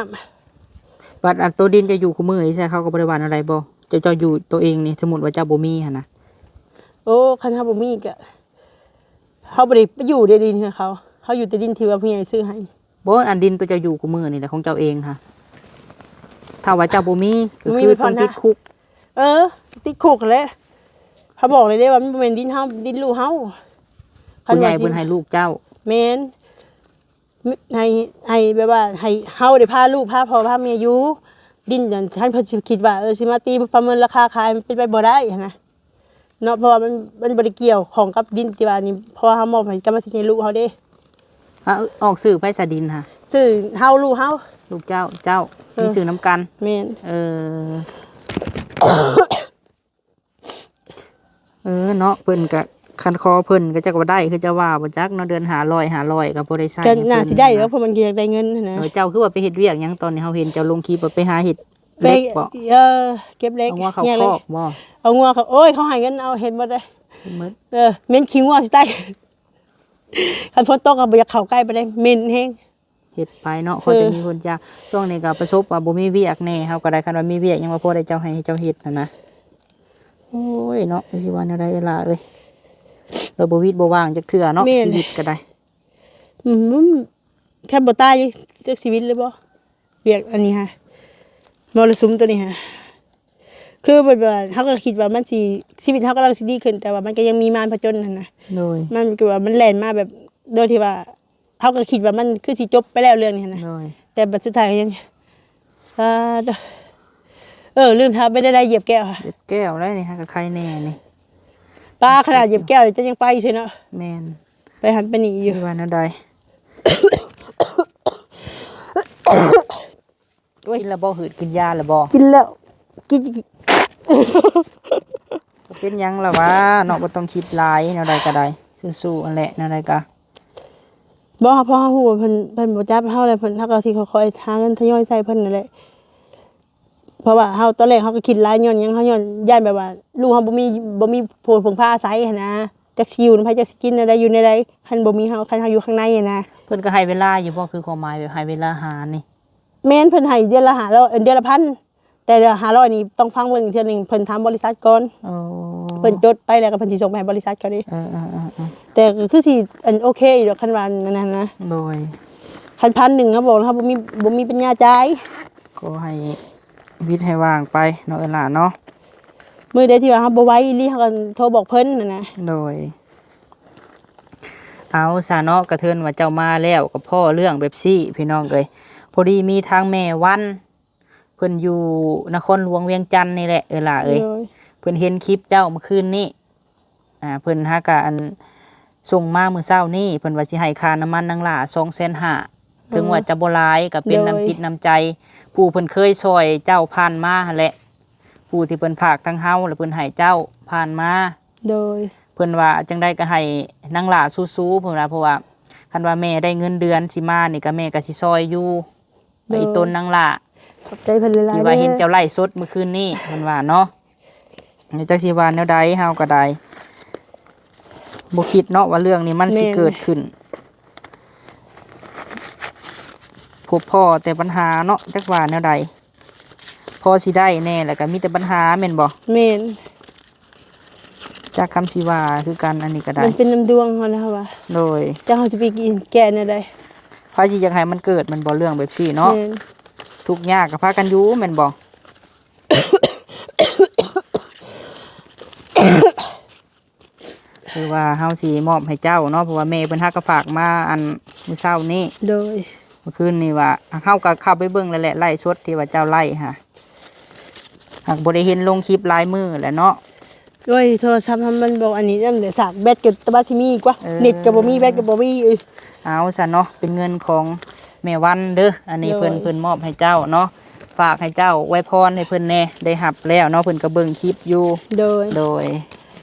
ບັດອັນໂຕດິນເຈົ້າຢູ່ຄູ່ມື້ນີ້ ເຂົາກະບໍ່ໄດ້ວ່າແນວໃດບໍ? ເຈົ້າ ເຈົ້າຢູ່ໂຕເອງນີ້ ສົມມຸດວ່າເຈົ້າບໍ່ມີຫັ້ນນະ ໂອ້ ຄັນເຮົາບໍ່ມີກະ ເຮົາບໍ່ໄດ້ໄປຢູ່ໃນດິນເຮືອນເຂົາ ເຮົາຢູ່ແຕ່ດິນທີ່ວ່າຜູ້ໃຫຍ່ຊື້ໃຫ້. ບໍ່ ອັນດິນຕົວເຈົ້າຢູ່ຄູ່ມື້ນີ້ແຫຼະ ຂອງເຈົ້າເອງຫັ້ນ ຖ້າວ່າເຈົ້າບໍ່ມີ ກໍຄືຕ້ອງຕິດຄຸກ. ເອີ ຕິດຄຸກຫັ້ນແຫຼະ ເຮົາບອກເລີຍເດ້ວ່າມັນບໍ່ແມ່ນດິນເຮົາ ດິນລູກເຮົາ. ຜູ້ໃຫຍ່ເພິ່ນໃຫ້ລູກເຈົ້າ. ແມ່ນ. ໃຫ້ ໃຫ້ແບບວ່າໃຫ້ເຮົາໄດ້ພາລູກພາພໍ່ພາເມຍຢູ່ດິນນັ້ນ ຄັນເພິ່ນຊິຄິດວ່າ ເອີ ຊິມາຕີປະເມີນລາຄາຂາຍ ມັນເປັນໄປບໍ່ໄດ້ຫັ້ນນະເນາະ. ເພາະວ່າມັນ ມັນບໍ່ໄດ້ກ່ຽວຂ້ອງກັບດິນທີ່ວ່ານີ້ ເພາະວ່າເຮົາມອບໃຫ້ກຳມະສິດໃຫ້ລູກເຮົາເດ້. ອາ ອອກຊື່ໃຜສະດິນຫະ? ຊື່ເຮົາ ລູກເຮົາ. ລູກເຈົ້າ ເຈົ້າ ເອີ ມີຊື່ນຳກັນ. ແມ່ນ. ເອີ ເອີເນາະ ເພິ່ນກະ ຄັນຂໍເພິ່ນກະຈັກວ່າໄດ້ຄືຈະວ່າບໍ່ຈັກເນາະ ເດືອນຫ້າຮ້ອຍ ຫ້າຮ້ອຍກະພໍໄດ້ໃຊ້. ກະໜ້າຊິໄດ້ແລ້ວ ເພິ່ນ ເພາະມັນກະຢາກໄດ້ເງິນຫັ້ນນະ. ເອີ ເຈົ້າຄືວ່າໄປເຮັດວຽກຫຍັງຕອນນີ້ ເຮົາເຫັນເຈົ້າລົງຄລິບວ່າໄປຫາເຮັດເຫຼັກບໍ? ເອີ ເກັບເຫຼັກ. ເອົາງົວເຂົ້າຄອກບໍ? ເອົາງົວເຂົ້າ ໂອ້ຍ ເຂົາໃຫ້ເງິນເອົາເຮັດໝົດເດ້. ເຮັດໝົດ. ເອີ ເໝັນຂີ້ງົວຊິຕາຍ ຄັນຝົນຕົກກະບໍ່ຢາກເຂົ້າໃກ້ປານໃດ ເໝັນແຮງ. ເຮັດໄປເນາະ ເອີ ພໍແຕ່ມີຄົນຈ້າງ. ຊ່ວງນີ້ກໍປະສົບວ່າບໍ່ມີວຽກແດ່ ເຮົາກໍໄດ້ ຄັນວ່າມີວຽກຫຍັງວ່າພໍໄດ້ເຈົ້າໃຫ້ເຈົ້າເຮັດຫັ້ນນະ. ໂອ້ຍເນາະ ຊິວ່າແນວໃດເອື້ອຍຫຼ້າເອີຍ ເຮົາບໍ່ວິດບໍ່ວ່າງຈັກເທື່ອເນາະ. ແມ່ນ. ຊີວິດກໍໄດ້ ອືມ ຄັນບໍ່ຕາຍຈັກຊີວິດເລີຍບໍ່? ວຽກອັນນີ້ຫະ ມໍລະສຸມໂຕນີ້ຫະ ຄືແບບວ່າເຮົາກໍຄິດວ່າມັນຊິ ຊີວິດເຮົາກຳລັງຊິດີຂຶ້ນ ແຕ່ວ່າມັນກໍຍັງມີມານຜະຈົນຫັ້ນນະ. ໂດຍ. ມັນກໍວ່າມັນແລ່ນມາແບບໂດຍທີ່ວ່າ ເຮົາກໍຄິດວ່າມັນຄືຊິຈົບໄປແລ້ວເລື່ອງນີ້ຫັ້ນນະ. ໂດຍ. ແຕ່ບັດສຸດທ້າຍກໍຍັງ ອາ ເອີ ລືມຖາມ ເປັນແນວໃດຢຽບແກ້ວຫະ? ຢຽບແກ້ວໄດ໋ນີ້ຫາກໍໄຄແດ່ນີ້. ປ້າ ຂະໜາດຢຽບແກ້ວນີ້ເຈົ້າຍັງໄປຊື່ເນາະ. ແມ່ນ. ໄປຫັ້ນໄປນີ້ຢູ່. ວ່າແນວໃດ? ໂອ້ຍ ກິນແລ້ວບໍ່? ຫືດກິນຢາແລ້ວບໍ່? ກິນແລ້ວ ກິນ ບໍ່ເປັນຫຍັງລະຫວາເນາະ ບໍ່ຕ້ອງຄິດຫຼາຍ ແນວໃດກໍໄດ້ ສູ້ໆຫັ້ນແຫຼະ ແນວໃດກໍ. ບໍ່ ເພາະເຮົາຮູ້ວ່າເພິ່ນ ເພິ່ນບໍ່ຈັບເຮົາແລ້ວ ເພິ່ນ ເຮົາກໍຊິຄ່ອຍໆຫາເງິນທະຍອຍໃຊ້ເພິ່ນນັ້ນແຫຼະ. ເພາະວ່າເຮົາ ຕອນແລກເຮົາກໍຄິດຫຼາຍ ຍ້ອນຫຍັງ ເຮົາ ຍ້ອນຢ້ານແບບວ່າລູກເຮົາບໍ່ມີ ບໍ່ມີຜູ້ເພິ່ງພາອາໄສຫັ້ນນະ ຈັກຊິຢູ່ນຳໃຜ ຈັກຊິກິນແນວໃດ ຢູ່ແນວໃດ ຄັນບໍ່ມີເຮົາ ຄັນເຮົາຢູ່ຂ້າງໃນຫັ້ນນະ. ເພິ່ນກໍໃຫ້ເວລາຢູ່ບໍ່? ຄືຄວາມໝາຍແບບໃຫ້ເວລາຫານີ້. ແມ່ນ ເພິ່ນໃຫ້ເດືອນລະຫ້າຮ້ອຍ ເອີ ເດືອນລະພັນ ແຕ່ເດືອນລະຫ້າຮ້ອຍນີ້ຕ້ອງຟັງເບິ່ງເທື່ອໜຶ່ງ ເພິ່ນຖາມບໍລິສັດກ່ອນ. ໂອ້ ເພິ່ນຈົດໄປແລ້ວກໍເພິ່ນຊິສົ່ງໄປໃຫ້ບໍລິສັດເຂົາເດ້. ເອີໆໆໆ ແຕ່ກໍຄືຊິ ອັນ ໂອເຄຢູ່ດອກ ຄັນວ່າອັນນັ້ນນະ. ໂດຍ. ຄັນພັນໜຶ່ງ ເຮົາບອກເຮົາບໍ່ມີ ບໍ່ມີປັນຍາຈ່າຍ. ຂໍໃຫ້ວິດໃຫ້ວ່າງໄປເນາະ ເອື້ອຍຫຼ້າເນາະ. ມື້ໃດທີ່ວ່າເຮົາບໍ່ໄຫວອີ່ຫຼີ ເຮົາກໍໂທບອກເພິ່ນຫັ້ນນະ. ໂດຍ. ເອົາຊະເນາະ ກະເທີນວ່າເຈົ້າມາແລ້ວກໍພໍ້ເລື່ອງແບບຊີ້ ພີ່ນ້ອງເອີຍ. ພໍດີມີທາງແມ່ວັນ ເພິ່ນຢູ່ນະຄອນຫຼວງວຽງຈັນນີ້ແຫຼະ ເອື້ອຍຫຼ້າເອີຍ. ໂດຍ. ເພິ່ນເຫັນຄລິບເຈົ້າມື້ຄືນນີ້ ອ່າ ເພິ່ນຫາກະ ອັນ ສົ່ງມາມື້ເຊົ້ານີ້ ເພິ່ນວ່າຊິໃຫ້ຄ່ານ້ຳມັນນາງຫຼ້າສອງແສນຫ້າ ເຖິງວ່າຈະບໍ່ຫຼາຍ ກໍເປັນ ໂດຍ ນ້ຳຈິດນ້ຳໃຈ ຜູ້ເພິ່ນເຄີຍຊ່ອຍເຈົ້າຜ່ານມາຫັ້ນແຫຼະ ຜູ້ທີ່ເພິ່ນຝາກທາງເຮົາ ແລ້ວເພິ່ນໃຫ້ເຈົ້າຜ່ານມາ. ໂດຍ. ເພິ່ນວ່າຈັ່ງໃດກໍໃຫ້ນາງຫຼ້າສູ້ໆ ເພິ່ນວ່າ ເພາະວ່າຄັນວ່າແມ່ໄດ້ເງິນເດືອນຊິມານີ້ ກໍແມ່ກໍຊິຊ່ອຍຢູ່. ໂດຍ. ອີ່ຕົນນາງຫຼ້າ ຂອບໃຈເພິ່ນຫຼາຍໆ ທີ່ວ່າເຫັນເຈົ້າໄລຟ໌ສົດມື້ຄືນນີ້ ເພິ່ນວ່າເນາະ. ຈັກຊິວ່າແນວໃດ ເຮົາກໍໄດ້ບໍ່ຄິດເນາະວ່າເລື່ອງນີ້ມັນຊິ ແມ່ນ ເກີດຂຶ້ນ ພົບພໍ້ແຕ່ບັນຫາເນາະ ຈັກວ່າແນວໃດ. ພໍຊິໄດ້ແດ່ ແລ້ວກໍມີແຕ່ບັນຫາແມ່ນບໍ່? ແມ່ນ. ຈັກຄຳຊິວ່າຄືກັນ ອັນນີ້ກໍໄດ້ ມັນເປັນນຳດວງເຮົາແລ້ວວ່າ. ໂດຍ. ຈັກເຮົາຊິໄປແກ້ແນວໃດ ໃຜຊິຢາກໃຫ້ມັນເກີດແມ່ນບໍ່ ເລື່ອງແບບຊີ້ເນາະ. ແມ່ນ. ທຸກຍາກກໍພາກັນຢູ່ແມ່ນບໍ່? ຄືວ່າເຮົາຊິມອບໃຫ້ເຈົ້າເນາະ ເພາະວ່າແມ່ເພິ່ນຫາກໍຝາກມາ ອັນ ມື້ເຊົ້ານີ້. ໂດຍ. ມື້ຄືນນີ້ວ່າ ເຮົາກໍເຂົ້າໄປເບິ່ງແລ້ວແຫຼະ ໄລຟ໌ສົດທີ່ວ່າເຈົ້າໄລຟ໌ຫາ ຫາກບໍ່ໄດ້ເຫັນລົງຄລິບຫຼາຍມື້ແລ້ວເນາະ. ໂອ້ຍ ໂທລະສັບເຮົາມັນບໍ່ອັນນີ້ນຳເດ ສາກແບັດກໍຕະບາຊິມີກວ່າ. ເອີ ເນັດກໍບໍ່ມີ ແບັດກໍບໍ່ມີ. ເອີ ເອົາຊະເນາະ ເປັນເງິນຂອງແມ່ວັນເດີ ອັນນີ້ເພິ່ນ ໂດຍ ເພິ່ນມອບໃຫ້ເຈົ້າເນາະ ຝາກໃຫ້ເຈົ້າອວຍພອນໃຫ້ເພິ່ນແດ່ ໄດ້ຮັບແລ້ວເນາະ ເພິ່ນກໍເບິ່ງຄລິບຢູ່. ໂດຍ. ໂດຍ.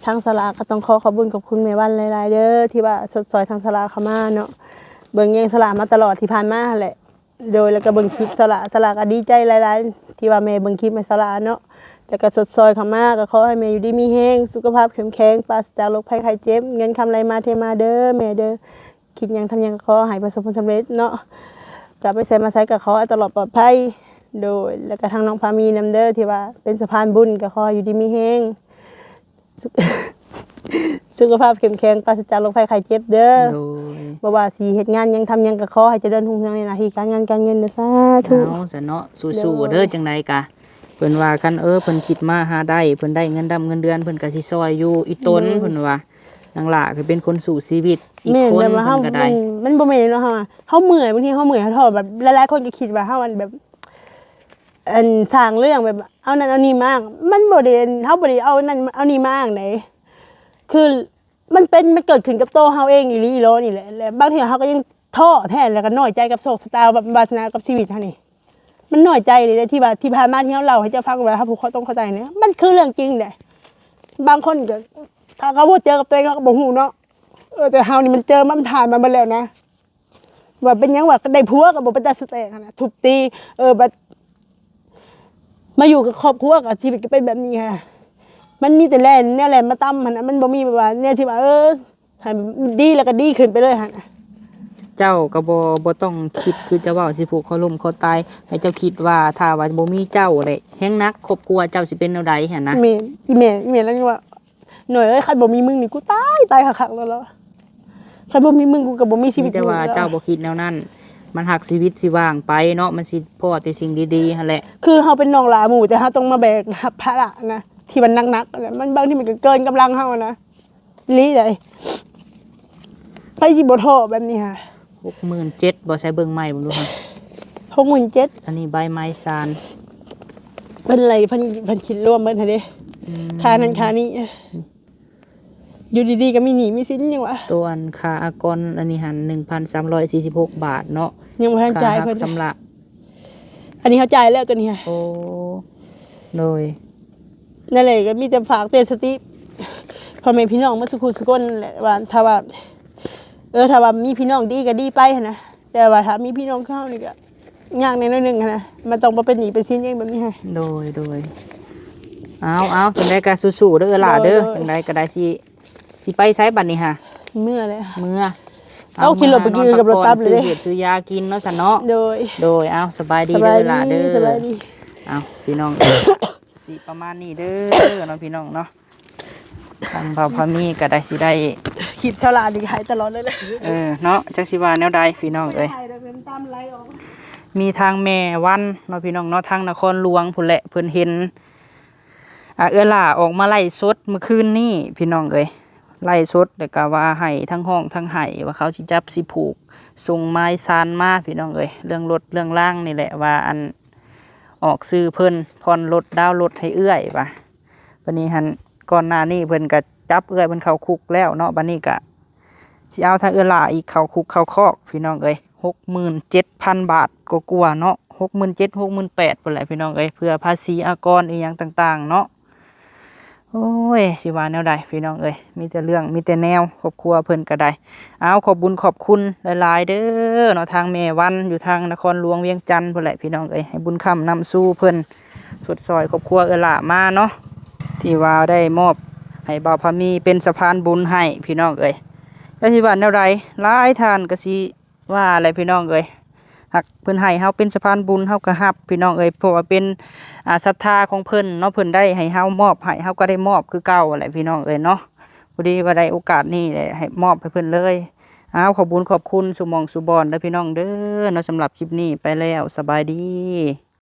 ທາງສາລາກໍຕ້ອງຂໍຂອບບຸນຂອບຄຸນແມ່ວັນຫຼາຍໆເດີ ທີ່ວ່າຊົດຊ່ອຍທາງສາລາເຂົ້າມາເນາະ ເບິ່ງແຍງສາລາມາຕະຫຼອດທີ່ຜ່ານມາຫັ້ນແຫຼະ. ໂດຍ. ແລ້ວກໍເບິ່ງຄລິບສາລາ ສາລາກໍດີໃຈຫຼາຍໆ ທີ່ວ່າແມ່ເບິ່ງຄລິບໃຫ້ສາລາເນາະ ແລ້ວກໍຊົດຊ່ອຍເຂົ້າມາ. ກໍຂໍໃຫ້ແມ່ຢູ່ດີມີແຮງ ສຸຂະພາບເຂັ້ມແຂງ ປາສະຈາກໂລກໄພໄຂ້ເຈັບ ເງິນຄຳໄຫຼມາເທມາເດີແມ່ເດີ. ຄິດຫຍັງທຳຫຍັງກໍຂໍໃຫ້ປະສົບຜົນສຳເລັດເນາະ ກະໄປໃສມາໃສກໍຂໍໃຫ້ຕະຫຼອດປອດໄພ. ໂດຍ. ແລ້ວກໍທາງນ້ອງພາມີນຳເດີ ທີ່ວ່າເປັນສະພານບຸນ ກໍຂໍໃຫ້ຢູ່ດີມີແຮງ. ສຸຂະພາບເຂັ້ມແຂງ ປາສະຈາກໂລກໄພໄຂ້ເຈັບເດີ. ໂດຍ ບໍ່ວ່າຊິເຮັດງານຫຍັງ ທຳຫຍັງ ກໍຂໍໃຫ້ຈະເລີນຮຸ່ງເຮືອງໃນໜ້າທີ່ການງານການເງິນເດີ ສາທຸ. ເອົາຊະເນາະ ສູ້ໆເດີ. ໂດຍ ຈັ່ງໃດກະ ເພິ່ນວ່າຄັນ ເອີ ເພິ່ນຄິດມາຫາໄດ້ ເພິ່ນໄດ້ເງິນດຳເງິນເດືອນ ເພິ່ນກໍຊິຊ່ອຍຢູ່ອີ່ຕົນ. ໂດຍ ເພິ່ນວ່າ ນາງຫຼ້າກໍເປັນຄົນສູ້ຊີວິດອີກ ແມ່ນ ຄົນ ແບບວ່າເຮົາ ເພິ່ນກໍໄດ້ ມັນ ມັນບໍ່ແມ່ນເນາະ ເຮົາ ເຮົາເມື່ອຍ ບາງທີເຮົາເມື່ອຍເຮົາທໍ້ ແບບຫຼາຍໆຄົນກໍຄິດວ່າເຮົາ ອັນ ແບບ ອັນ ສ້າງເລື່ອງ ແບບເອົານັ້ນເອົານີ້ມາ ມັນບໍ່ໄດ້ ເຮົາບໍ່ໄດ້ເອົານັ້ນເອົານີ້ມາໃດ ຄື ມັນເປັນ ມັນເກີດຂຶ້ນກັບໂຕເຮົາເອງອີ່ຫຼີອີ່ຫຼໍນີ້ແຫຼະ ແລະບາງເທື່ອເຮົາກໍຍັງທໍ້ແທ້ ແລ້ວກໍນ້ອຍໃຈກັບໂຊກຊະຕາ ວາສະນາກັບຊີວິດເຮົານີ້. ມັນນ້ອຍໃຈເລີຍເດ້ ທີ່ວ່າທີ່ຜ່ານມາທີ່ເຮົາເລົ່າໃຫ້ເຈົ້າຟັງວ່າເຮົາຜູກຄໍຕົງຄໍຕາຍນີ້ ມັນຄືເລື່ອງຈິງເດ້. ບາງຄົນກໍ ຖ້າເຂົາບໍ່ເຈີກັບຕົວເອງ ເຂົາກໍບໍ່ຮູ້ເນາະ. ເອີ ແຕ່ເຮົານີ້ມັນເຈີມາ ມັນຜ່ານມາໝົດແລ້ວນະ. ວ່າເປັນຫຍັງວ່າໄດ້ຜົວກໍບໍ່ເປັນຕາສະແຕກຫັ້ນນະ ທຸບຕີ ເອີ ບັດມາຢູ່ກັບຄອບຄົວກໍຊີວິດກໍເປັນແບບນີ້ຫັ້ນນະ. ມັນມີແຕ່ແລ່ນ ແນວແລ່ນມາຕຳຫັ້ນນະ ມັນບໍ່ມີແບບວ່າແນວທີ່ວ່າ ເອີ ໃຫ້ດີແລ້ວກໍດີຂຶ້ນໄປເລີຍຫັ້ນນະ. ເຈົ້າກໍບໍ່ ບໍ່ຕ້ອງຄິດຄືຈະເວົ້າຊິຜູກຄໍລົ້ມຄໍຕາຍ ໃຫ້ເຈົ້າຄິດວ່າຖ້າວ່າບໍ່ມີເຈົ້າແຫຼະ ແຮງໜັກຄອບຄົວເຈົ້າຊິເປັນແນວໃດຫັ້ນນະ. ແມ່ນ ອີ່ແມ່ ອີ່ແມ່ລາວຍັງວ່າ ໜ່ວຍເອີຍ ຄັນບໍ່ມີມຶງນີ້ກູຕາຍ ຕາຍຄັກໆແລ້ວລະ ຄັນບໍ່ມີມຶງກູກໍບໍ່ມີຊີວິດຢູ່ແລ້ວ. ມີແຕ່ວ່າເຈົ້າບໍ່ຄິດແນວນັ້ນ ມັນຫາກຊີວິດຊິຫວ່າງໄປເນາະ ມັນຊິພໍ້ແຕ່ສິ່ງດີໆຫັ້ນແຫຼະ. ຄືເຮົາເປັນນ້ອງຫຼ້າໝູ່ ແຕ່ເຮົາຕ້ອງມາແບກຮັບພາລະນະ ທີ່ມັນໜັກໆ ມັນບາງທີມັນກໍເກີນກຳລັງເຮົານະ ອີ່ຫຼີໃດ. ໃຜຊິບໍ່ທໍ້ແບບນີ້ຫາ. ຫົກໝື່ນເຈັດບໍ່ ໃຊ້ເບິ່ງໃໝ່ເບິ່ງດູຫາ. ຫົກໝື່ນເຈັດ ອັນນີ້ໃບໄມ້ຊານ ເພິ່ນໄລ່ ເພິ່ນ ເພິ່ນຄິດລວມເບິດຫັ້ນເດ້ ອືມ ຄ່ານັ້ນຄ່ານີ້ ຢູ່ດີໆກໍມີໜີ້ມີສິນຫຍັງວະ. ໂຕອັນຄ່າອາກອນອັນນີ້ຫັ້ນ ໜຶ່ງພັນສາມຮ້ອຍສີ່ສິບຫົກບາດເນາະ ຍັງບໍ່ທັນຈ່າຍເພິ່ນ ຄ່າຮັບຊຳລະ. ອັນນີ້ເຮົາຈ່າຍແລ້ວໂຕນີ້. ໂອ້ ໂດຍ ນັ້ນແຫຼະ ກໍມີແຕ່ຝາກເຕືອນສະຕິພໍ່ແມ່ພີ່ນ້ອງໝົດສູ່ຄູ່ສູ່ຄົນແຫຼະ ວ່າຖ້າວ່າ ເອີ ຖ້າວ່າມີພີ່ນ້ອງດີກໍດີໄປຫັ້ນນະ ແຕ່ວ່າຖ້າມີພີ່ນ້ອງຄືເຮົານີ້ກໍ ຍາກແດ່ໜ້ອຍໜຶ່ງຫັ້ນນະ ມັນຕ້ອງມາເປັນໜີ້ເປັນສິນເອງແບບນີ້ຫັ້ນ. ໂດຍ ໂດຍ ເອົາ ເອົາ ຈັ່ງໃດກໍສູ້ໆເດີຫຼ້າເດີ. ໂດຍ ຈັ່ງໃດກໍໄດ້ ຊິ ຊິໄປໃສບັດນີ້ຫາ? ເມືອແລ້ວ ເມືອ. ເອົາ ເອົາ ຂີ່ລົດໄປກິນກັບລົດຕັບເລີຍ ຊື້ເຫດຊື້ຢາກິນເນາະຊັ້ນເນາະ. ໂດຍ ໂດຍ ເອົາ ສະບາຍດີເດີຫຼ້າເດີ ສະບາຍດີ. ເອົາ ພີ່ນ້ອງ ຊິປະມານນີ້ເດີເນາະ ພີ່ນ້ອງເນາະ. ທາງບ່າວພາມີກໍໄດ້ ຊິໄດ້ ຄລິບເທົ່າຫຼ້ານີ້ໃຫ້ຕະຫຼອດເລີຍ ເອີ ເນາະ ຈັກຊິວ່າແນວໃດພີ່ນ້ອງເອີຍ. ມີທາງແມ່ວັນເນາະ ພີ່ນ້ອງເນາະ ທາງນະຄອນຫຼວງພຸ້ນແຫຼະ ເພິ່ນເຫັນ ອ່າ ເອື້ອຍຫຼ້າອອກມາໄລຟ໌ສົດມື້ຄືນນີ້ພີ່ນ້ອງເອີຍ ໄລຟ໌ສົດແລ້ວກໍວ່າໄຫ້ທັງຮ້ອງທັງໄຫ້ ວ່າເຂົາຊິຈັບຊິຜູກ ສົ່ງໝາຍສານມາພີ່ນ້ອງເອີຍ. ເລື່ອງລົດເລື່ອງລາງນີ້ແຫຼະ ວ່າອັນ ອອກຊື່ເພິ່ນ ຜ່ອນລົດ ດາວລົດໃຫ້ເອື້ອຍວ່າ. ບັດນີ້ຫັ້ນ ກ່ອນໜ້ານີ້ເພິ່ນກໍຈັບເອື້ອຍເພິ່ນເຂົ້າຄຸກແລ້ວເນາະ ບັດນີ້ກໍຊິເອົາທາງເອື້ອຍຫຼ້າອີກເຂົ້າຄຸກເຂົ້າຄອກພີ່ນ້ອງເອີຍ. ຫົກໝື່ນເຈັດພັນບາດກວ່າໆເນາະ ຫົກໝື່ນເຈັດ ຫົກໝື່ນແປດພຸ້ນແຫຼະພີ່ນ້ອງເອີຍ ເພື່ອພາສີອາກອນອີ່ຫຍັງຕ່າງໆເນາະ. ໂອ້ຍ ຊິວ່າແນວໃດພີ່ນ້ອງເອີຍ ມີແຕ່ເລື່ອງ ມີແຕ່ແນວ ຄອບຄົວເພິ່ນກໍໄດ້. ເອົາ ຂອບບຸນຂອບຄຸນຫຼາຍໆເດີເນາະ ທາງແມ່ວັນ ຢູ່ທາງນະຄອນຫຼວງວຽງຈັນພຸ້ນແຫຼະພີ່ນ້ອງເອີຍ ໃຫ້ບຸນຄ້ຳນຳຊູເພິ່ນ ຊົດຊ່ອຍຄອບຄົວເອື້ອຍຫຼ້າມາເນາະ ທີ່ວ່າໄດ້ມອບໃຫ້ບ່າວພາມີເປັນສະພານບຸນໃຫ້ພີ່ນ້ອງເອີຍ. ແລ້ວຊິວ່າແນວໃດ ຫຼາຍທ່ານກໍຊິ ວ່າແຫຼະພີ່ນ້ອງເອີຍ ຫາກເພິ່ນໃຫ້ເຮົາເປັນສະພານບຸນ ເຮົາກໍຮັບພີ່ນ້ອງເອີຍ ເພາະວ່າເປັນ ອ່າ ສັດທາຂອງເພິ່ນເນາະ ເພິ່ນໄດ້ໃຫ້ເຮົາ ມອບໃຫ້ ເຮົາກໍໄດ້ມອບຄືເກົ່າແຫຼະພີ່ນ້ອງເອີຍເນາະ. ພໍດີວ່າໄດ້ໂອກາດນີ້ແຫຼະ ໃຫ້ມອບໃຫ້ເພິ່ນເລີຍ. ເອົາ ຂອບບຸນຂອບຄຸນສູ່ໝ່ອງສູ່ບ່ອນເດີພີ່ນ້ອງເດີເນາະ. ສຳລັບຄລິບນີ້ໄປແລ້ວ ສະບາຍດີ.